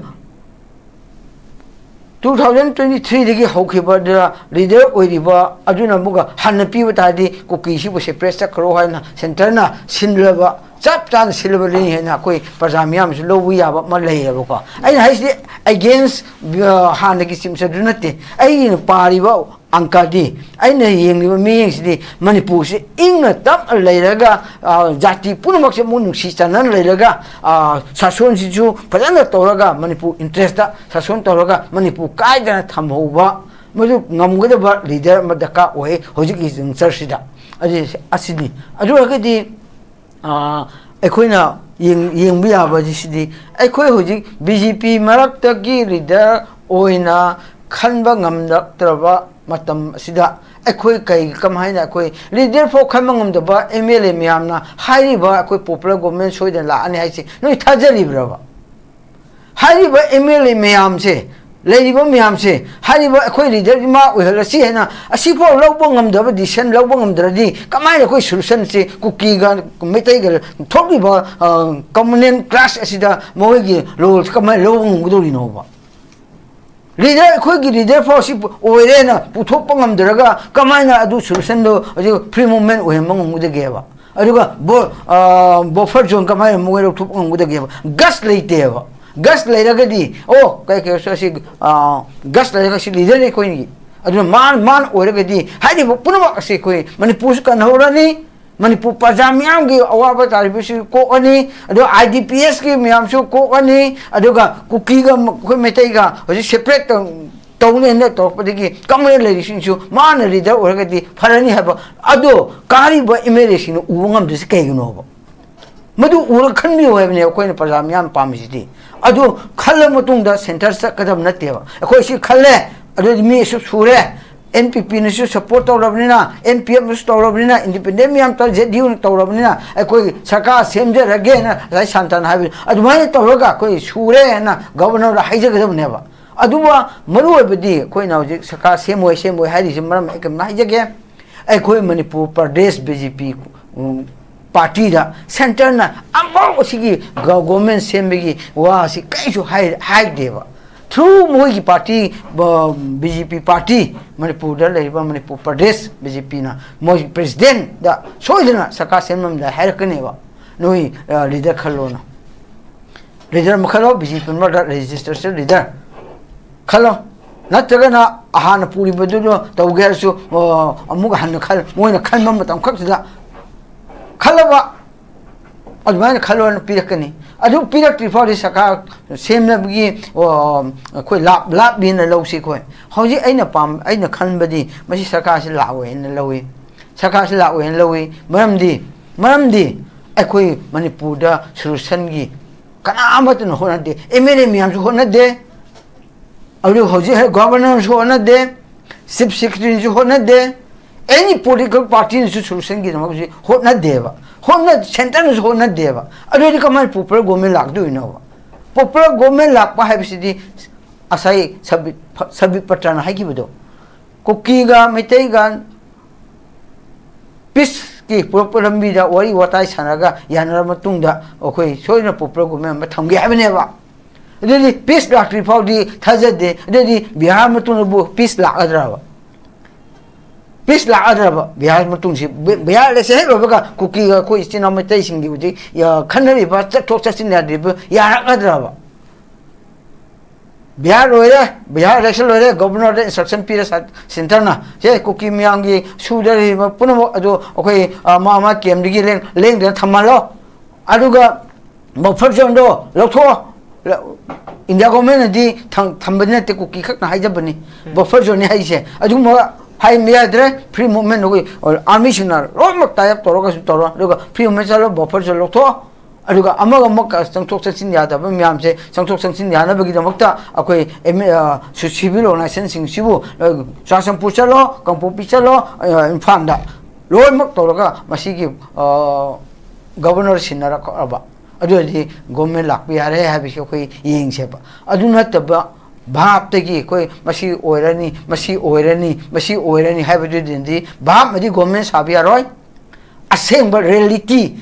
two thousand twenty three ꯗꯒꯤ ꯍꯧꯈꯤꯕꯗ ꯂꯤꯗꯔ ꯑꯣꯏꯔꯤꯕ ꯑꯗꯨꯅ ꯑꯃꯨꯛꯀ ꯍꯟꯅ ꯄꯤꯕ ꯇꯥꯔꯗꯤ ꯀꯨꯀꯤꯁꯤꯕꯨ ꯁꯦꯄꯔꯦꯠ ꯆꯠꯈ꯭ꯔꯣ ꯍꯥꯏꯅ ꯁꯦꯟꯇꯔꯅ ꯁꯤꯜꯂꯕ, ꯆꯞ ꯆꯥꯅ ꯁꯤꯜꯂꯕꯅꯤ ꯍꯥꯏꯅ ꯑꯩꯈꯣꯏ ꯄ꯭ꯔꯖꯥ ꯃꯤꯌꯥꯝꯁꯨ ꯂꯧꯕ ꯌꯥꯕ ꯑꯃ ꯂꯩꯌꯦꯕꯀꯣ꯫ ꯑꯩꯅ ꯍꯥꯏꯁꯤꯗꯤ ꯑꯦꯒꯦꯟꯁ, ꯑ, ꯍꯥꯟꯅꯒꯤ ꯆꯤꯞ ꯃꯤꯅꯤꯁꯇꯔꯗꯨ ꯅꯠꯇꯦ꯫ ꯑꯩꯅ ꯄꯥꯔꯤꯕ ꯑꯪꯀꯗꯤ, ꯑꯩꯅ ꯌꯦꯡꯂꯤꯕ ꯃꯤꯠꯌꯦꯡꯁꯤꯗꯤ ꯃꯅꯤꯄꯨꯔꯁꯤ ꯏꯪꯅ ꯇꯞꯅ ꯂꯩꯔꯒ, ꯑ, ꯖꯥꯇꯤ ꯄꯨꯝꯅꯃꯛꯁꯦ ꯑꯃꯨꯛ ꯅꯨꯡꯁꯤ ꯆꯥꯟꯅꯅ ꯂꯩꯔꯒ, ꯑ, ꯁꯥꯁꯣꯟꯁꯤꯁꯨ ꯐꯖꯅ ꯇꯧꯔꯒ ꯃꯅꯤꯄꯨꯔ ꯏꯟꯇꯔꯦꯁꯇ ꯁꯥꯁꯣꯟ ꯇꯧꯔꯒ ꯃꯅꯤꯄꯨꯔ ꯀꯥꯏꯗꯅ ꯊꯝꯍꯧꯕ, ꯃꯗꯨ ꯉꯝꯒꯗꯕ ꯂꯤꯗꯔ ꯑꯃ ꯗꯔꯀꯥꯔ ꯑꯣꯏ ꯍꯧꯖꯤꯛꯀꯤ ꯖꯪꯁꯔꯁꯤꯗ꯫ ꯑꯁꯤ, ꯑꯁꯤꯅꯤ꯫ ꯑꯗꯨ ꯑꯣꯏꯔꯒꯗꯤ ꯑ, ꯑꯩꯈꯣꯏꯅ ꯌꯦꯡ-, ꯌꯦꯡꯕ ꯌꯥꯕꯁꯤꯗꯤ, ꯑꯩꯈꯣꯏ ꯍꯧꯖꯤꯛ ꯕꯤ ꯖꯦ ꯄꯤ ꯃꯔꯛꯇꯒꯤ ꯂꯤꯗꯔ ꯑꯣꯏꯅ ꯈꯟꯕ ꯉꯝꯂꯛꯇ꯭ꯔꯕ ꯃꯇꯝ ꯑꯁꯤꯗ ꯑꯩꯈꯣꯏ ꯀꯩ, ꯀꯃꯥꯏꯅ ꯑꯩꯈꯣꯏ ꯂꯤꯗꯔ ꯐꯥꯎ ꯈꯟꯕ ꯉꯝꯗꯕ ꯑꯦꯝ ꯑꯦꯜ ꯑꯦ ꯃꯌꯥꯝꯅ ꯍꯥꯏꯔꯤꯕ ꯑꯩꯈꯣꯏ ꯄꯣꯄꯨꯂꯔ ꯒꯣꯚꯔꯟꯃꯦꯟ ꯁꯣꯏꯗꯅ ꯂꯥꯛꯑꯅꯤ ꯍꯥꯏꯁꯤ ꯅꯣꯏ ꯊꯥꯖꯔꯤꯕ꯭ꯔꯕ? ꯍꯥꯏꯔꯤꯕ ꯑꯦꯝ ꯑꯦꯜ ꯑꯦ ꯃꯌꯥꯝꯁꯦ, ꯂꯩꯔꯤꯕ ꯃꯌꯥꯝꯁꯦ, ꯍꯥꯏꯔꯤꯕ ꯑꯩꯈꯣꯏ ꯂꯤꯗꯔꯁꯤ ꯃꯥ ꯑꯣꯏꯍꯜꯂꯁꯤ ꯍꯥꯏꯅ ꯑꯁꯤꯐꯥꯎ ꯂꯧꯕ ꯉꯝꯗꯕ, ꯗꯤꯁꯤꯖꯟ ꯂꯧꯕ ꯉꯝꯗ꯭ꯔꯗꯤ ꯀꯃꯥꯏꯅ ꯑꯩꯈꯣꯏ ꯁꯣꯂꯨꯁꯟꯁꯤ ꯀꯨꯀꯤꯒ ꯃꯩꯇꯩꯒ ꯊꯣꯛꯂꯤꯕ, ꯑ, ꯀꯃꯟ ꯀ꯭ꯂꯥꯁ ꯑꯁꯤꯗ ꯃꯈꯣꯏꯒꯤ ꯔꯣꯜꯁꯤ ꯀꯃꯥꯏꯅ ꯂꯧꯕ ꯉꯝꯒꯗꯧꯔꯤꯅꯣꯕ? ꯂꯤꯗꯔ, ꯑꯩꯈꯣꯏꯒꯤ ꯂꯤꯗꯔ ꯐꯥꯎ ꯁꯤ ꯑꯣꯏꯔꯦꯅ ꯄꯨꯊꯣꯛꯄ ꯉꯝꯗ꯭ꯔꯒ ꯀꯃꯥꯏꯅ ꯑꯗꯨ ꯁꯣꯂꯨꯁꯟꯗꯣ ꯍꯧꯖꯤꯛ ꯐ꯭ꯔꯤ ꯃꯨꯚꯃꯦꯟ ꯑꯣꯏꯍꯟꯕ ꯉꯝꯒꯗꯒꯦꯕ? ꯑꯗꯨꯒ ꯕꯐꯔ ꯖꯣꯟ ꯀꯃꯥꯏꯅ ꯃꯣꯏ ꯂꯧꯊꯣꯛꯄ ꯉꯝꯒꯗꯒꯦꯕ? ꯒꯁ ꯂꯩꯇꯦꯕ꯫ ꯒꯁ ꯂꯩꯔꯒꯗꯤ, ꯑꯣ, ꯀꯩ ꯀꯩ ꯑꯁꯤ ꯒꯁ ꯂꯩꯔꯒ ꯁꯤ ꯂꯤꯗꯔꯅꯤ ꯑꯩꯈꯣꯏꯒꯤ꯫ ꯑꯗꯨꯅ ꯃꯥꯅ ꯃꯥꯅ ꯑꯣꯏꯔꯒꯗꯤ ꯍꯥꯏꯔꯤꯕ ꯄꯨꯝꯅꯃꯛ ꯑꯁꯤ ꯑꯩꯈꯣꯏ ꯃꯅꯤꯄꯨꯔꯁꯨ ꯀꯟꯍꯧꯔꯅꯤ, ꯃꯅꯤꯄꯨꯔ ꯄ꯭ꯔꯖꯥ ꯃꯤꯌꯥꯝꯒꯤ ꯑꯋꯥꯕ ꯇꯥꯔꯤꯕꯁꯤ ꯀꯣꯛꯑꯅꯤ, ꯑꯗꯨꯒ ꯑꯥꯏ ꯗꯤ ꯄꯤ ꯑꯦꯁꯀꯤ ꯃꯌꯥꯝꯁꯨ ꯀꯣꯛꯑꯅꯤ, ꯑꯗꯨꯒ ꯀꯨꯀꯤꯒ ꯑꯩꯈꯣꯏ ꯃꯩꯇꯩꯒ ꯍꯧꯖꯤꯛ ꯁꯦꯄꯔꯦꯠ ꯇꯧꯅꯦꯅ ꯇꯧꯔꯛꯄꯗꯒꯤ ꯀꯪꯂꯩ ꯂꯩꯔꯤꯁꯤꯡꯁꯨ ꯃꯥꯅ ꯂꯤꯗꯔ ꯑꯣꯏꯔꯒꯗꯤ ꯐꯔꯅꯤ ꯍꯥꯏꯕ ꯑꯗꯣ ꯀꯥꯔꯤꯕ ꯑꯦꯝ ꯑꯦꯜ ꯑꯦꯁꯤꯡꯅ ꯎꯕ ꯉꯝꯗ꯭ꯔꯤꯁꯤ ꯀꯩꯒꯤꯅꯣꯕ? ꯃꯗꯨ ꯎꯔꯒ ꯈꯟꯕꯤꯌꯨ ꯍꯥꯏꯕꯅꯦ ꯑꯩꯈꯣꯏꯅ ꯄ꯭ꯔꯖꯥ ꯃꯤꯌꯥꯝ ꯄꯥꯝꯃꯤꯁꯤꯗꯤ꯫ ꯑꯗꯨ ꯈꯜꯂ ꯃꯇꯨꯡꯗ ꯁꯦꯟꯇꯔ ꯆꯠꯀꯗꯕ ꯅꯠꯇꯦꯕ꯫ ꯑꯩꯈꯣꯏ ꯁꯤ ꯈꯜꯂꯦ, ꯑꯗꯨꯗꯤ ꯃꯤ ꯑꯁꯨꯛ ꯁꯨꯔꯦ, ꯑꯦꯟ ꯄꯤ ꯄꯤꯅꯁꯨ ꯁꯞꯄꯣꯔꯠ ꯇꯧꯔꯕꯅꯤꯅ, ꯑꯦꯟ ꯄꯤ ꯑꯦꯐꯅꯁꯨ ꯇꯧꯔꯕꯅꯤꯅ, ꯏꯟꯗꯤꯄꯦꯟꯗꯦꯟ ꯃꯌꯥꯝ ꯇꯧꯔ ꯖꯦ ꯗꯤ ꯌꯨꯅ ꯇꯧꯔꯕꯅꯤꯅ ꯑꯩꯈꯣꯏ ꯁꯔꯀꯥꯔ ꯁꯦꯝꯖꯔꯒꯦꯅ ꯉꯁꯥꯏ ꯁꯥꯟꯇꯅ ꯍꯥꯏꯕ ꯑꯗꯨꯃꯥꯏꯅ ꯇꯧꯔꯒ ꯑꯩꯈꯣꯏ ꯁꯨꯔꯦꯅ ꯒꯕꯔꯅꯔꯗ ꯍꯥꯏꯖꯒꯗꯕꯅꯦꯕ꯫ ꯑꯗꯨꯕꯨ ꯃꯔꯨ ꯑꯣꯏꯕꯗꯤ ꯑꯩꯈꯣꯏꯅ ꯍꯧꯖꯤꯛ ꯁꯔꯀꯥꯔ ꯁꯦꯝꯃꯣꯏ ꯁꯦꯝꯃꯣꯏ ꯍꯥꯏꯔꯤꯁꯤ ꯃꯔꯝ ꯑꯩ ꯀꯩꯝꯇ ꯍꯥꯏꯖꯒꯦ꯫ ꯑꯩꯈꯣꯏ ꯃꯅꯤꯄꯨꯔ ꯄ꯭ꯔꯗꯦꯁ ꯕꯤ ꯖꯦ ꯄꯤ ꯄꯥꯔꯇꯤꯗ ꯁꯦꯟꯇꯔꯅ ꯑꯃꯐꯥꯎ ꯑꯁꯤꯒꯤ ꯒ-, ꯒꯣꯔꯃꯦꯟ ꯁꯦꯝꯕꯒꯤ ꯋꯥ ꯑꯁꯤ ꯀꯔꯤꯁꯨ ꯍꯥꯏ-, ꯍꯥꯏꯗꯦꯕ꯫ ꯊ꯭ꯔꯨ ꯃꯣꯏꯒꯤ ꯄꯥꯔꯇꯤ, ꯕ-, ꯕꯤ ꯖꯦ ꯄꯤ ꯄꯥꯔꯇꯤ, ꯃꯅꯤꯄꯨꯔꯗ ꯂꯩꯔꯤꯕ ꯃꯅꯤꯄꯨꯔ ꯄ꯭ꯔꯗꯦꯁ ꯕꯤ ꯖꯦ ꯄꯤꯅ ꯃꯣꯏꯒꯤ ꯄ꯭ꯔꯦꯁꯤꯗꯦꯟꯗ ꯁꯣꯏꯗꯅ ꯁꯔꯀꯥꯔ ꯁꯦꯝꯂꯝꯗꯥꯏ ꯍꯥꯏꯔꯛꯀꯅꯦꯕ, "ꯅꯣꯏ, ꯑ, ꯂꯤꯗꯔ ꯈꯜꯂꯣꯅ"꯫ ꯂꯤꯗꯔ ꯑꯃ ꯈꯜꯂꯣ, ꯕꯤ ꯖꯦ ꯄꯤ ꯃꯔꯛꯇ ꯔꯦꯖꯤꯁꯇꯔꯁꯟ ꯂꯤꯗꯔ ꯈꯜꯂꯣ꯫ ꯅꯠꯇ꯭ꯔꯒꯅ ꯍꯥꯟꯅ ꯄꯨꯔꯤꯕꯗꯨꯗ ꯇꯧꯒꯦ ꯍꯥꯏꯔꯁꯨ, ꯑꯣ, ꯑꯃꯨꯛ ꯍꯟꯅ ꯈꯜ-, ꯃꯣꯏꯅ ꯈꯟꯕ ꯃꯇꯝ ꯈꯛꯇꯗ ꯈꯜꯂꯕ ꯑꯗꯨꯃꯥꯏꯅ ꯈꯜꯂꯣꯅ ꯄꯤꯔꯛꯀꯅꯤ꯫ ꯑꯗꯨ ꯄꯤꯔꯛꯇ꯭ꯔꯤ ꯐꯥꯎꯗꯤ ꯁꯔꯀꯥꯔ ꯁꯦꯝꯅꯕꯒꯤ, ꯑꯣ, ꯑꯩꯈꯣꯏ ꯂꯥꯞ-, ꯂꯥꯞꯂꯤꯅ ꯂꯧꯁꯤ ꯑꯩꯈꯣꯏ꯫ ꯍꯧꯖꯤꯛ ꯑꯩꯅ ꯄꯥꯝ-, ꯑꯩꯅ ꯈꯟꯕꯗꯤ ꯃꯁꯤ ꯁꯔꯀꯥꯔꯁꯤ ꯂꯥꯛꯑꯣꯏꯅ ꯂꯧꯏ꯫ ꯁꯔꯀꯥꯔꯁꯤ ꯂꯥꯛꯑꯣꯏꯅ ꯂꯧꯏ꯫ ꯃꯔꯝꯗꯤ, ꯃꯔꯝꯗꯤ ꯑꯩꯈꯣꯏ ꯃꯅꯤꯄꯨꯔꯗ ꯁꯣꯂꯨꯁꯟꯒꯤ ꯀꯅꯥ ꯑꯃꯠꯇꯅ ꯍꯣꯠꯅꯗꯦ꯫ ꯑꯦꯝ ꯑꯦꯜ ꯑꯦ ꯃꯌꯥꯝꯁꯨ ꯍꯣꯠꯅꯗꯦ꯫ ꯑꯗꯨ ꯍꯧꯖꯤꯛ ꯍꯦꯛ ꯒꯣꯚꯔꯅꯔꯁꯨ ꯍꯣꯠꯅꯗꯦ, ꯆꯤꯐ ꯁꯦꯀ꯭ꯔꯦꯇꯔꯤꯁꯨ ꯍꯣꯠꯅꯗꯦ, ꯑꯦꯅꯤ ꯄꯣꯂꯤꯇꯤꯀꯦꯜ ꯄꯥꯔꯇꯤꯅꯁꯨ ꯁꯣꯂꯨꯁꯟꯒꯤꯗꯃꯛꯁꯨ ꯍꯣꯠꯅꯗꯦꯕ, ꯍꯣꯠꯅ-, ꯁꯦꯟꯇꯔꯅꯁꯨ ꯍꯣꯠꯅꯗꯦꯕ꯫ ꯑꯗꯨꯗꯤ ꯀꯃꯥꯏꯅ ꯄꯣꯄꯨꯂꯔ ꯒꯣꯚꯔꯟꯃꯦꯟ ꯂꯥꯛꯇꯣꯏꯅꯣꯕ? ꯄꯣꯄꯨꯂꯔ ꯒꯣꯚꯔꯟꯃꯦꯟ ꯂꯥꯛꯄ ꯍꯥꯏꯕꯁꯤꯗꯤ ꯉꯁꯥꯏ ꯁꯕꯤ-, ꯁꯕꯤꯠ ꯄꯇ꯭ꯔꯅ ꯍꯥꯏꯈꯤꯕꯗꯣ, ꯀꯨꯀꯤꯒ ꯃꯩꯇꯩꯒ ꯄꯤꯁꯀꯤ ꯄꯨꯔꯛꯄ ꯂꯝꯕꯤꯗ ꯋꯥꯔꯤ ꯋꯥꯇꯥꯏ ꯁꯥꯟꯅꯔꯒ ꯌꯥꯅꯔꯕ ꯃꯇꯨꯡꯗ ꯑꯩꯈꯣꯏ ꯁꯣꯏꯗꯅ ꯄꯣꯄꯨꯂꯔ ꯒꯣꯚꯔꯟꯃꯦꯟ ꯑꯃ ꯊꯝꯒꯦ ꯍꯥꯏꯕꯅꯦꯕ꯫ ꯑꯗꯨꯗꯤ ꯄꯤꯁ ꯂꯥꯛꯇ꯭ꯔꯤ ꯐꯥꯎꯗꯤ ꯊꯥꯖꯗꯦ꯫ ꯑꯗꯨꯗꯤ ꯕꯤꯍꯥꯔ ꯃꯇꯨꯡꯗꯕꯨ ꯄꯤꯁ ꯂꯥꯛꯀꯗ꯭ꯔꯕ? ꯄꯤꯁ ꯂꯥꯛꯑꯗ꯭ꯔꯕ ꯕꯤꯍꯥꯔ ꯃꯇꯨꯡꯁꯤ? ꯕꯤ-, ꯕꯤꯍꯥꯔ ꯏꯂꯦꯛꯁꯟ ꯍꯦꯛ ꯂꯣꯏꯕꯒ ꯀꯨꯀꯤꯒ ꯑꯩꯈꯣꯏ ꯏꯆꯤꯟ ꯏꯅꯥꯎ ꯃꯩꯇꯩꯁꯤꯡꯒꯤ ꯍꯧꯖꯤꯛ, ꯑ, ꯈꯟꯅꯔꯤꯕ ꯆꯠꯊꯣꯛ ꯆꯠꯁꯤꯟ ꯌꯥꯗ꯭ꯔꯤꯕ ꯌꯥꯔꯛꯑꯗ꯭ꯔꯕ? ꯕꯤꯍꯥꯔ ꯂꯣꯏꯔꯦ, ꯕꯤꯍꯥꯔ ꯏꯂꯦꯛꯁꯟ ꯂꯣꯏꯔꯦ, ꯒꯣꯕꯔꯅꯔꯗ ꯏꯟꯁꯇ꯭ꯔꯛꯁꯟ ꯄꯤꯔꯦ ꯁ-, ꯁꯦꯟꯇꯔꯅ, "ꯁꯦ, ꯀꯨꯀꯤ ꯃꯌꯥꯝꯒꯤ ꯁꯨꯗꯧꯔꯤꯕ ꯄꯨꯝꯅꯃꯛ ꯑꯗꯨ ꯑꯩꯈꯣꯏ, ꯑ, ꯃꯥ ꯃꯥ ꯀꯦꯝꯗꯒꯤ ꯂꯦꯡ-, ꯂꯦꯡꯗꯅ ꯊꯝꯍꯜꯂꯣ꯫ ꯑꯗꯨꯒ ꯕꯐꯔ ꯖꯣꯟꯗꯣ ꯂꯧꯊꯣꯛꯑꯣ"꯫ ꯂ-, ꯏꯟꯗꯤꯌꯥ ꯒꯣꯕꯔꯃꯦꯟꯅꯗꯤ ꯊꯝ-, ꯊꯝꯕꯗꯤ ꯅꯠꯇꯦ, ꯀꯨꯀꯤ ꯈꯛꯅ ꯍꯥꯏꯖꯕꯅꯤ꯫ ꯎꯝ꯫ ꯕꯐꯔ ꯖꯣꯟꯅꯤ ꯍꯥꯏꯁꯦ꯫ ꯑꯗꯨꯒꯨꯝꯕ ꯍꯥꯏꯕ ꯌꯥꯗ꯭ꯔꯦ꯫ ꯐ꯭ꯔꯤ ꯃꯨꯚꯃꯦꯟ ꯑꯩꯈꯣꯏ ꯑꯥꯔꯃꯤꯁꯤꯡꯅ ꯂꯣꯏꯅꯃꯛ ꯇꯥꯏ ꯑꯞ ꯇꯧꯔꯒꯁꯨ ꯇꯧꯔꯣ, ꯑꯗꯨꯒ ꯐ꯭ꯔꯤ ꯃꯨꯚꯃꯦꯟ ꯆꯠꯂꯣ, ꯕꯐꯔ ꯖꯣꯟ ꯂꯧꯊꯣꯛꯑꯣ꯫ ꯑꯗꯨꯒ ꯑꯃꯒ ꯑꯃꯒ ꯆꯪꯊꯣꯛ ꯆꯪꯁꯤꯟ ꯌꯥꯗꯕ ꯃꯌꯥꯝꯁꯦ ꯆꯪꯊꯣꯛ ꯆꯪꯁꯤꯟ ꯌꯥꯅꯕꯒꯤꯗꯃꯛꯇ ꯑꯩꯈꯣꯏ ꯑꯦꯝ-, ꯑ, ꯁꯤ-, ꯁꯤꯚꯤꯜ ꯑꯣꯔꯒꯅꯥꯏꯖꯦꯁꯟꯁꯤꯡꯁꯤꯕꯨ, ꯑ, ꯆꯨꯔꯥꯆꯥꯟꯄꯨꯔ ꯆꯠꯂꯣ, ꯀꯥꯡꯄꯣꯛꯄꯤ ꯆꯠꯂꯣ, ꯑ, ꯏꯝꯐꯥꯜꯗ ꯂꯣꯏꯅꯃꯛ ꯇꯧꯔꯒ ꯃꯁꯤꯒꯤ, ꯑ, ꯒꯕꯔꯅꯔ ꯁꯤꯟꯅꯔꯛꯑꯕ, ꯑꯗꯨ ꯑꯣꯏꯔꯗꯤ ꯒꯣꯕꯔꯃꯦꯟ ꯂꯥꯛꯄ ꯌꯥꯔꯦ ꯍꯥꯏꯕꯁꯤ ꯑꯩꯈꯣꯏ ꯌꯦꯡꯁꯦꯕ꯫ ꯑꯗꯨ ꯅꯠꯇꯕ ꯚꯥꯞꯇꯒꯤ ꯑꯩꯈꯣꯏ ꯃꯁꯤ ꯑꯣꯏꯔꯅꯤ, ꯃꯁꯤ ꯑꯣꯏꯔꯅꯤ, ꯃꯁꯤ ꯑꯣꯏꯔꯅꯤ ꯍꯥꯏꯕꯗꯨꯗꯤ ꯚꯥꯞꯅꯗꯤ ꯒꯣꯕꯔꯃꯦꯟ ꯁꯥꯕ ꯌꯥꯔꯣꯏ꯫ ꯑꯁꯦꯡꯕ ꯔꯤꯌꯦꯂꯤꯇꯤ,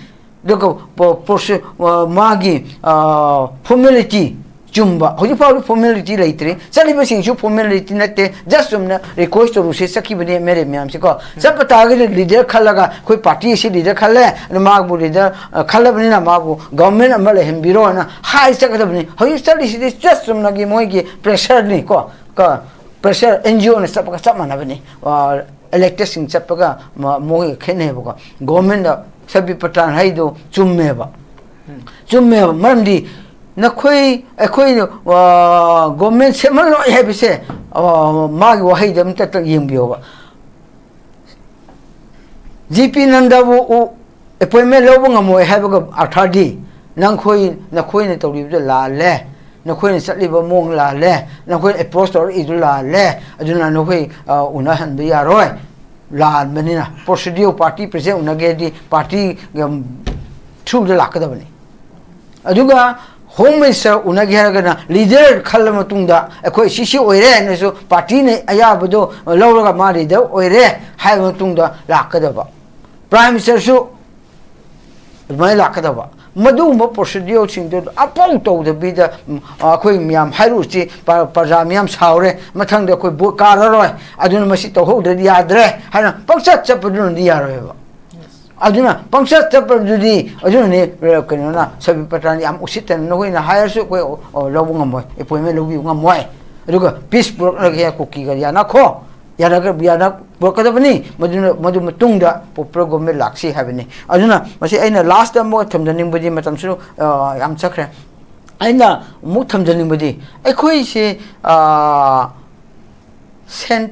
ꯑꯗꯨꯒ ꯄꯣ-, ꯄꯣꯁ-, ꯑ, ꯃꯥꯒꯤ, ꯑ, ꯐꯣꯔꯃꯦꯂꯤꯇꯤ ꯆꯨꯝꯕ, ꯍꯧꯖꯤꯛ ꯐꯥꯎꯗꯤ ꯐꯣꯔꯃꯦꯂꯤꯇꯤ ꯂꯩꯇ꯭ꯔꯤ, ꯆꯠꯂꯤꯕꯁꯤꯡꯁꯨ ꯐꯣꯔꯃꯦꯂꯤꯇꯤ ꯅꯠꯇꯦ, ꯖꯁ ꯆꯨꯝꯅ ꯔꯤꯀ꯭ꯋꯦꯁ ꯇꯧꯔꯨꯁꯦ ꯆꯠꯈꯤꯕꯅꯦ ꯑꯦꯝ ꯑꯦꯜ ꯑꯦ ꯃꯌꯥꯝꯁꯤꯀꯣ꯫ ꯆꯠꯄ ꯇꯥꯔꯒꯗꯤ ꯂꯤꯗꯔ ꯈꯜꯂꯒ, ꯑꯩꯈꯣꯏ ꯄꯥꯔꯇꯤ ꯑꯁꯤ ꯂꯤꯗꯔ ꯈꯜꯂꯦ, ꯑꯗꯨ ꯃꯥꯕꯨ ꯂꯤꯗꯔ, ꯑ, ꯈꯜꯂꯕꯅꯤꯅ ꯃꯥꯕꯨ ꯒꯚꯔꯟꯃꯦꯟ ꯑꯃ ꯂꯩꯍꯟꯕꯤꯔꯣꯅ ꯍꯥꯏ ꯆꯠꯀꯗꯕꯅꯤ꯫ ꯍꯧꯖꯤꯛ ꯆꯠꯂꯤꯁꯤꯗꯤ ꯖꯁ ꯆꯨꯝꯅꯒꯤ ꯃꯣꯏꯒꯤ ꯄ꯭ꯔꯦꯁꯔꯅꯤ ꯀꯣ, ꯀ-, ꯄ꯭ꯔꯦꯁꯔ ꯑꯦꯟ ꯖꯤ ꯑꯣꯅ ꯆꯠꯄꯒ ꯆꯞ ꯃꯥꯟꯅꯕꯅꯤ꯫ ꯑ, ꯏꯂꯦꯛꯇꯦꯗꯁꯤꯡ ꯆꯠꯄꯒ ꯃ-, ꯃꯣꯏꯒ ꯈꯦꯠꯅꯩꯕꯀꯣ꯫ ꯒꯣꯔꯃꯦꯟꯗ ꯁꯕꯤ ꯄ꯭ꯔꯇꯥꯟ ꯍꯥꯏꯗꯣ ꯆꯨꯝꯃꯦꯕ꯫ ꯎꯝ꯫ ꯆꯨꯝꯃꯦꯕ꯫ ꯃꯔꯝꯗꯤ ꯅꯈꯣꯏ, ꯑꯩꯈꯣꯏ, ꯑ, ꯒꯣꯔꯃꯦꯟ ꯁꯦꯝꯍꯜꯂꯣꯏ ꯍꯥꯏꯕꯁꯦ, ꯑ, ꯃꯥꯒꯤ ꯋꯥꯍꯩꯗ ꯑꯝꯇ ꯌꯦꯡꯕꯤꯌꯣꯕ꯫ ꯖꯤ ꯄꯤ ꯅꯟꯗꯕꯨ ꯎ-, ꯑꯦꯄꯣꯏꯟꯃꯦꯟ ꯂꯧꯕ ꯉꯝꯃꯣꯏ ꯍꯥꯏꯕꯒ ꯑꯥꯔꯊꯗꯤ, ꯅꯈꯣꯏ, ꯅꯈꯣꯏꯅ ꯇꯧꯔꯤꯕꯗꯨ ꯂꯥꯜꯂꯦ, ꯅꯈꯣꯏꯅ ꯆꯠꯂꯤꯕ ꯃꯑꯣꯡ ꯂꯥꯜꯂꯦ, ꯅꯈꯣꯏꯅ ꯑꯦꯄ꯭ꯔꯣꯁ ꯇꯧꯔꯛꯏꯗꯨ ꯂꯥꯜꯂꯦ, ꯑꯗꯨꯅ ꯅꯈꯣꯏ, ꯑ, ꯎꯅꯍꯟꯕ ꯌꯥꯔꯣꯏ, ꯂꯥꯟꯕꯅꯤꯅ꯫ ꯄ꯭ꯔꯣꯁꯤꯗꯤꯌꯣꯔ ꯄꯥꯔꯇꯤ ꯄ꯭ꯔꯁꯤꯗꯦꯟ ꯎꯅꯒꯦꯗꯤ ꯄꯥꯔꯇꯤꯒ ꯊ꯭ꯔꯨꯗ ꯂꯥꯛꯀꯗꯕꯅꯤ꯫ ꯑꯗꯨꯒ ꯍꯣꯝ ꯃꯤꯅꯤꯁꯇꯔ ꯎꯅꯒꯦ ꯍꯥꯏꯔꯒꯅ ꯂꯤꯗꯔ ꯈꯜꯂ ꯃꯇꯨꯡꯗ, "ꯑꯩꯈꯣꯏ ꯁꯤ ꯁꯤ ꯑꯣꯏꯔꯦ" ꯍꯥꯏꯅꯁꯨ ꯄꯥꯔꯇꯤꯅ ꯑꯌꯥꯕꯗꯣ ꯂꯧꯔꯒ ꯃꯥ ꯂꯤꯗꯔ ꯑꯣꯏꯔꯦ ꯍꯥꯏꯕ ꯃꯇꯨꯡꯗ ꯂꯥꯛꯀꯗꯕ꯫ ꯄ꯭ꯔꯥꯏꯝ ꯃꯤꯅꯤꯁꯇꯔꯁꯨ ꯑꯗꯨꯃꯥꯏꯅ ꯂꯥꯛꯀꯗꯕ꯫ ꯃꯗꯨꯒꯨꯝꯕ ꯄ꯭ꯔꯣꯁꯤꯗ꯭ꯌꯨꯔꯁꯤꯡꯗꯨ ꯑꯄꯧ ꯇꯧꯗꯕꯤꯗ, ꯎꯝ, ꯑꯩꯈꯣꯏ ꯃꯌꯥꯝ ꯍꯥꯏꯔꯨꯔꯁꯤ, ꯄ꯭ꯔ-, ꯄ꯭ꯔꯖꯥ ꯃꯌꯥꯝ ꯁꯥꯎꯔꯦ, ꯃꯊꯪꯗ ꯑꯩꯈꯣꯏ ꯚꯣꯠ ꯀꯥꯔꯔꯣꯏ, ꯑꯗꯨꯅ ꯃꯁꯤ ꯇꯧꯍꯧꯗ꯭ꯔꯗꯤ ꯌꯥꯗ꯭ꯔꯦ ꯍꯥꯏꯅ ꯄꯪꯆꯠ ꯆꯠꯄꯗꯨꯅꯗꯤ ꯌꯥꯔꯣꯏꯕ꯫ ꯑꯗꯨꯅ ꯄꯪꯆꯠ ꯆꯠꯄꯗꯨꯗꯤ ꯑꯗꯨꯅꯅꯦ, ꯑ, ꯀꯩꯅꯣꯅ ꯁꯕꯤꯄꯇ꯭ꯔꯥꯅ ꯌꯥꯝ ꯎꯁꯤꯠꯇꯅ ꯅꯈꯣꯏꯅ ꯍꯥꯏꯔꯁꯨ ꯑꯩꯈꯣꯏ, ꯑ, ꯂꯧꯕ ꯉꯝꯃꯣꯏ, ꯑꯦꯄꯣꯏꯟꯃꯦꯟ ꯂꯧꯕꯤꯕ ꯉꯝꯃꯣꯏ꯫ ꯑꯗꯨꯒ ꯄꯤꯁ ꯄꯨꯔꯛꯂꯒꯦ, ꯀꯨꯀꯤꯒ ꯌꯥꯅꯈꯣ, ꯌꯥꯅꯒ-, ꯌꯥꯅ ꯄꯨꯔꯛꯀꯗꯕꯅꯤ꯫ ꯃꯗꯨꯅ, ꯃꯗꯨ ꯃꯇꯨꯡꯗ ꯄꯣꯄꯨꯂꯔ ꯒꯣꯚꯔꯟꯃꯦꯟ ꯂꯥꯛꯁꯤ ꯍꯥꯏꯕꯅꯤ꯫ ꯑꯗꯨꯅ ꯃꯁꯤ ꯑꯩꯅ ꯂꯥꯁꯇ ꯑꯃꯨꯛ ꯊꯝꯖꯅꯤꯡꯕꯗꯤ, ꯃꯇꯝꯁꯨ, ꯑ, ꯌꯥꯝ ꯆꯠꯈ꯭ꯔꯦ꯫ ꯑꯩꯅ ꯑꯃꯨꯛ ꯊꯝꯖꯅꯤꯡꯕꯗꯤ, ꯑꯩꯈꯣꯏꯁꯦ, ꯑ, ꯁꯦꯟ-,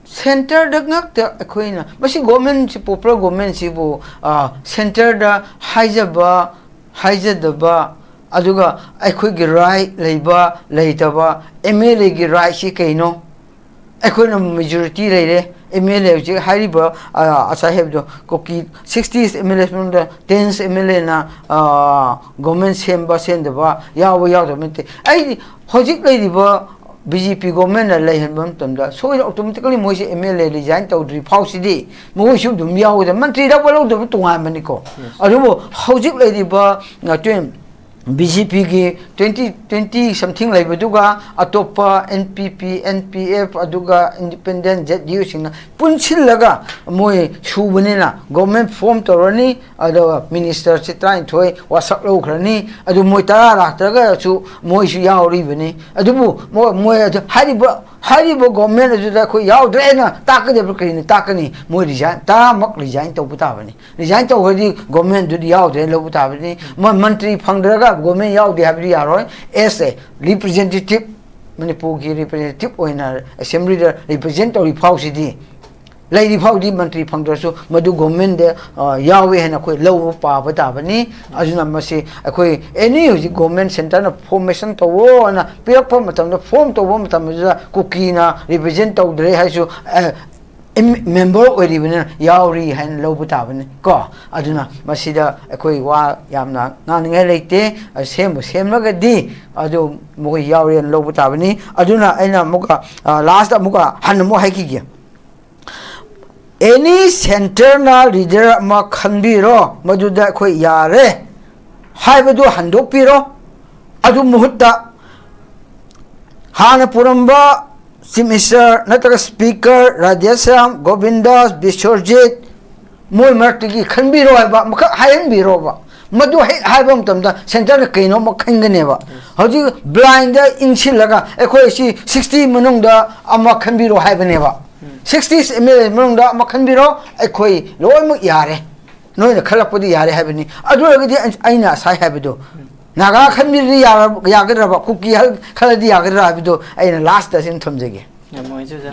ꯁꯦꯟꯇꯔꯗ ꯉꯥꯛꯇ ꯑꯩꯈꯣꯏꯅ, ꯃꯁꯤ ꯒꯣꯚꯔꯟꯃꯦꯟꯁꯤ, ꯄꯣꯄꯨꯂꯔ ꯒꯣꯚꯔꯟꯃꯦꯟꯁꯤꯕꯨ, ꯑ, ꯁꯦꯟꯇꯔꯗ ꯍꯥꯏꯖꯕ, ꯍꯥꯏꯖꯗꯕ, ꯑꯗꯨꯒ ꯑꯩꯈꯣꯏꯒꯤ ꯔꯥꯏꯠ ꯂꯩꯕ ꯂꯩꯇꯕ, ꯑꯦꯝ ꯑꯦꯜ ꯑꯦꯒꯤ ꯔꯥꯏꯠꯁꯤ ꯀꯩꯅꯣ? ꯑꯩꯈꯣꯏꯅ ꯃꯦꯖꯣꯔꯤꯇꯤ ꯂꯩꯔꯦ꯫ ꯑꯦꯝ ꯑꯦꯜ ꯑꯦ ꯍꯧꯖꯤꯛ ꯍꯥꯏꯔꯤꯕ, ꯑ, ꯉꯁꯥꯏ ꯍꯥꯏꯕꯗꯣ, ꯀꯨꯀꯤ ꯁꯤꯛꯁꯇꯤ ꯑꯦꯝ ꯑꯦꯜ ꯑꯦ ꯃꯅꯨꯡꯗ ꯇꯦꯟ ꯑꯦꯝ ꯑꯦꯜ ꯑꯦꯅ, ꯑ, ꯒꯣꯚꯔꯟꯃꯦꯟ ꯁꯦꯝꯕ ꯁꯦꯝꯗꯕ, ꯌꯥꯎꯕ ꯌꯥꯎꯗꯕ ꯅꯠꯇꯦ꯫ ꯑꯩꯗꯤ ꯍꯧꯖꯤꯛ ꯂꯩꯔꯤꯕ ꯕꯤ ꯖꯦ ꯄꯤ ꯒꯣꯚꯔꯟꯃꯦꯟꯅ ꯂꯩꯍꯟꯕ ꯃꯇꯝꯗ ꯁꯣꯏꯗꯅ ꯑꯣꯇꯣꯃꯦꯇꯤꯀꯦꯂꯤ ꯃꯣꯏꯁꯦ ꯑꯦꯝ ꯑꯦꯜ ꯑꯦ ꯔꯤꯖꯥꯏꯟ ꯇꯧꯗ꯭ꯔꯤ ꯐꯥꯎꯁꯤꯗꯤ ꯃꯈꯣꯏꯁꯨ ꯑꯗꯨꯝ ꯌꯥꯎꯒꯗꯕ, ꯃꯟꯇ꯭ꯔꯤ ꯂꯧꯕ ꯂꯧꯗꯕ ꯇꯣꯉꯥꯟꯕꯅꯤꯀꯣ꯫ Yes. ꯑꯗꯨꯕꯨ ꯍꯧꯖꯤꯛ ꯂꯩꯔꯤꯕ, ꯑ, ꯇ꯭ꯋꯦꯟ-, ꯕꯤ ꯖꯦ ꯄꯤꯒꯤ ꯇ꯭ꯋꯦꯟꯇꯤ, ꯇ꯭ꯋꯦꯟꯇꯤ ꯁꯝꯊꯤꯡ ꯂꯩꯕꯗꯨꯒ ꯑꯇꯣꯞꯄ ꯑꯦꯟ ꯄꯤ ꯄꯤ, ꯑꯦꯟ ꯄꯤ ꯑꯦꯐ, ꯑꯗꯨꯒ ꯏꯟꯗꯤꯄꯦꯟꯗꯦꯟ ꯖꯦꯠ ꯌꯨꯁꯤꯡꯅ ꯄꯨꯟꯁꯤꯜꯂꯒ ꯃꯣꯏ ꯁꯨꯕꯅꯤꯅ ꯒꯣꯚꯔꯟꯃꯦꯟ ꯐꯣꯔꯝ ꯇꯧꯔꯅꯤ꯫ ꯑꯗꯨꯒ ꯃꯤꯅꯤꯁꯇꯔꯁꯤ ꯇꯔꯥꯅꯤꯊꯣꯏ ꯋꯥꯁꯛ ꯂꯧꯈ꯭ꯔꯅꯤ꯫ ꯑꯗꯨ ꯃꯣꯏ ꯇꯔꯥ ꯂꯥꯛꯇ꯭ꯔꯒꯁꯨ ꯃꯣꯏꯁꯨ ꯌꯥꯎꯔꯤꯕꯅꯤ꯫ ꯑꯗꯨꯕꯨ ꯃꯣ-, ꯃꯣꯏ ꯑꯗꯨ ꯍꯥꯏꯔꯤꯕ, ꯍꯥꯏꯔꯤꯕ ꯒꯣꯚꯔꯟꯃꯦꯟ ꯑꯗꯨꯗ ꯑꯩꯈꯣꯏ ꯌꯥꯎꯗ꯭ꯔꯦꯅ ꯇꯥꯛꯀꯗꯕ ꯀꯔꯤꯅ ꯇꯥꯛꯀꯅꯤ? ꯃꯣꯏ ꯔꯤꯖꯥꯏꯟ, ꯇꯔꯥꯃꯛ ꯔꯤꯖꯥꯏꯟ ꯇꯧꯕ ꯇꯥꯕꯅꯤ꯫ ꯔꯤꯖꯥꯏꯟ ꯇꯧꯈ꯭ꯔꯗꯤ ꯒꯣꯚꯔꯟꯃꯦꯟꯗꯨꯗꯤ ꯌꯥꯎꯗ꯭ꯔꯦꯅ ꯂꯧꯕ ꯇꯥꯕꯅꯤ꯫ ꯃ-, ꯃꯟꯇ꯭ꯔꯤ ꯐꯪꯗ꯭ꯔꯒ ꯒꯣꯚꯔꯟꯃꯦꯟ ꯌꯥꯎꯗꯦ ꯍꯥꯏꯕꯗꯤ ꯌꯥꯔꯣꯏ꯫ As a representative, ꯃꯅꯤꯄꯨꯔꯒꯤ ꯔꯤꯄ꯭ꯔꯖꯦꯟꯇꯦꯇꯤꯚ ꯑꯣꯏꯅ ꯑꯦꯁꯦꯝꯕ꯭ꯂꯤꯗ ꯔꯤꯄ꯭ꯔꯖꯦꯟ ꯇꯧꯔꯤ ꯐꯥꯎꯁꯤꯗꯤ, ꯂꯩꯔꯤ ꯐꯥꯎꯗꯤ ꯃꯟꯇ꯭ꯔꯤ ꯐꯪꯗ꯭ꯔꯁꯨ ꯃꯗꯨ ꯒꯣꯚꯔꯟꯃꯦꯟꯗ, ꯑ, ꯌꯥꯎꯋꯦ ꯍꯥꯏꯅ ꯑꯩꯈꯣꯏ ꯂꯧꯕ ꯄꯥꯕ ꯇꯥꯕꯅꯤ꯫ ꯑꯗꯨꯅ ꯃꯁꯤ ꯑꯩꯈꯣꯏ ꯑꯦꯅꯤ ꯍꯧꯖꯤꯛ ꯒꯣꯚꯔꯟꯃꯦꯟ ꯁꯦꯟꯇꯔꯅ ꯐꯣꯔꯃꯦꯁꯟ ꯇꯧꯋꯣꯅ ꯄꯤꯔꯛꯄ ꯃꯇꯝꯗ, ꯐꯣꯔꯝ ꯇꯧꯕ ꯃꯇꯝꯗꯨꯗ ꯀꯨꯀꯤꯅ ꯔꯤꯄ꯭ꯔꯖꯦꯟ ꯇꯧꯗ꯭ꯔꯦ ꯍꯥꯏꯔꯁꯨ, ꯑ, ꯏꯝ-, ꯃꯦꯝꯕꯔ ꯑꯣꯏꯔꯤꯕꯅꯤꯅ ꯌꯥꯎꯔꯤ ꯍꯥꯏꯅ ꯂꯧꯕ ꯇꯥꯕꯅꯤ ꯀꯣ꯫ ꯑꯗꯨꯅ ꯃꯁꯤꯗ ꯑꯩꯈꯣꯏ ꯋꯥ ꯌꯥꯝꯅ ꯉꯥꯡꯅꯤꯡꯉꯥꯏ ꯂꯩꯇꯦ꯫ ꯑ, ꯁꯦꯝꯕꯨ ꯁꯦꯝꯂꯒꯗꯤ ꯑꯗꯨ ꯃꯈꯣꯏ ꯌꯥꯎꯔꯦꯅ ꯂꯧꯕ ꯇꯥꯕꯅꯤ꯫ ꯑꯗꯨꯅ ꯑꯩꯅ ꯑꯃꯨꯛꯀ, ꯑ, ꯂꯥꯁꯇ ꯑꯃꯨꯛꯀ ꯍꯟꯅ ꯑꯃꯨꯛ ꯍꯥꯏꯈꯤꯒꯦ꯫ ꯑꯦꯅꯤ ꯁꯦꯟꯇꯔꯅ ꯂꯤꯗꯔ ꯑꯃ ꯈꯟꯕꯤꯔꯣ, ꯃꯗꯨꯗ ꯑꯩꯈꯣꯏ ꯌꯥꯔꯦ꯫ ꯍꯥꯏꯕꯗꯨ ꯍꯟꯗꯣꯛꯄꯤꯔꯣ꯫ ꯑꯗꯨ ꯃꯍꯨꯠꯇ ꯍꯥꯟꯅ ꯄꯨꯔꯝꯕ ꯆꯤꯐ ꯃꯤꯅꯤꯁꯇꯔ ꯅꯠꯇ꯭ꯔꯒ ꯁ꯭ꯄꯤꯀꯔ ꯔꯥꯙꯦꯁ꯭ꯌꯥꯝ, ꯒꯣꯕꯤꯟꯗꯥꯁ, ꯕꯤꯁ꯭ꯋꯖꯤꯠ, ꯃꯣꯏ ꯃꯔꯛꯇꯒꯤ ꯈꯟꯕꯤꯔꯣ ꯍꯥꯏꯕ ꯑꯃꯈꯛ ꯍꯥꯏꯍꯟꯕꯤꯔꯣꯕ꯫ ꯃꯗꯨ ꯍꯦꯛ ꯍꯥꯏꯕ ꯃꯇꯝꯗ ꯁꯦꯟꯇꯔꯅ ꯀꯩꯅꯣꯝꯃ ꯈꯟꯒꯅꯦꯕ꯫ ꯍꯧꯖꯤꯛ ꯕ꯭ꯂꯥꯏꯟꯗ ꯏꯟꯁꯤꯜꯂꯒ ꯑꯩꯈꯣꯏ ꯁꯤ ꯁꯤꯛꯁꯇꯤ ꯃꯅꯨꯡꯗ ꯑꯃ ꯈꯟꯕꯤꯔꯣ ꯍꯥꯏꯕꯅꯦꯕ꯫ ꯁꯤꯛꯁꯇꯤ ꯑꯦꯝ ꯑꯦꯜ ꯑꯦ ꯃꯅꯨꯡꯗ ꯑꯃ ꯈꯟꯕꯤꯔꯣ, ꯑꯩꯈꯣꯏ ꯂꯣꯏꯅꯃꯛ ꯌꯥꯔꯦ, ꯅꯣꯏꯅ ꯈꯜꯂꯛꯄꯗꯤ ꯌꯥꯔꯦ ꯍꯥꯏꯕꯅꯤ꯫ ꯑꯗꯨ ꯑꯣꯏꯔꯒꯗꯤ ꯑꯩ- ꯑꯩꯅ ꯉꯁꯥꯏ ꯍꯥꯏꯕꯗꯣ, ꯅꯥꯒꯥ ꯈꯟꯕꯤꯔꯗꯤ ꯌꯥꯔ- ꯌꯥꯒꯗ꯭ꯔꯕ, ꯀꯨꯀꯤ ꯍꯜ- ꯈꯜꯂꯗꯤ ꯌꯥꯒꯗ꯭ꯔꯥ ꯍꯥꯏꯕꯗꯣ ꯑꯩꯅ ꯂꯥꯁꯇ ꯁꯤꯝ ꯊꯝꯖꯒꯦ꯫ ꯌꯥꯝ ꯅꯨꯡꯉꯥꯏꯖꯩ ꯑꯣꯖꯥ꯫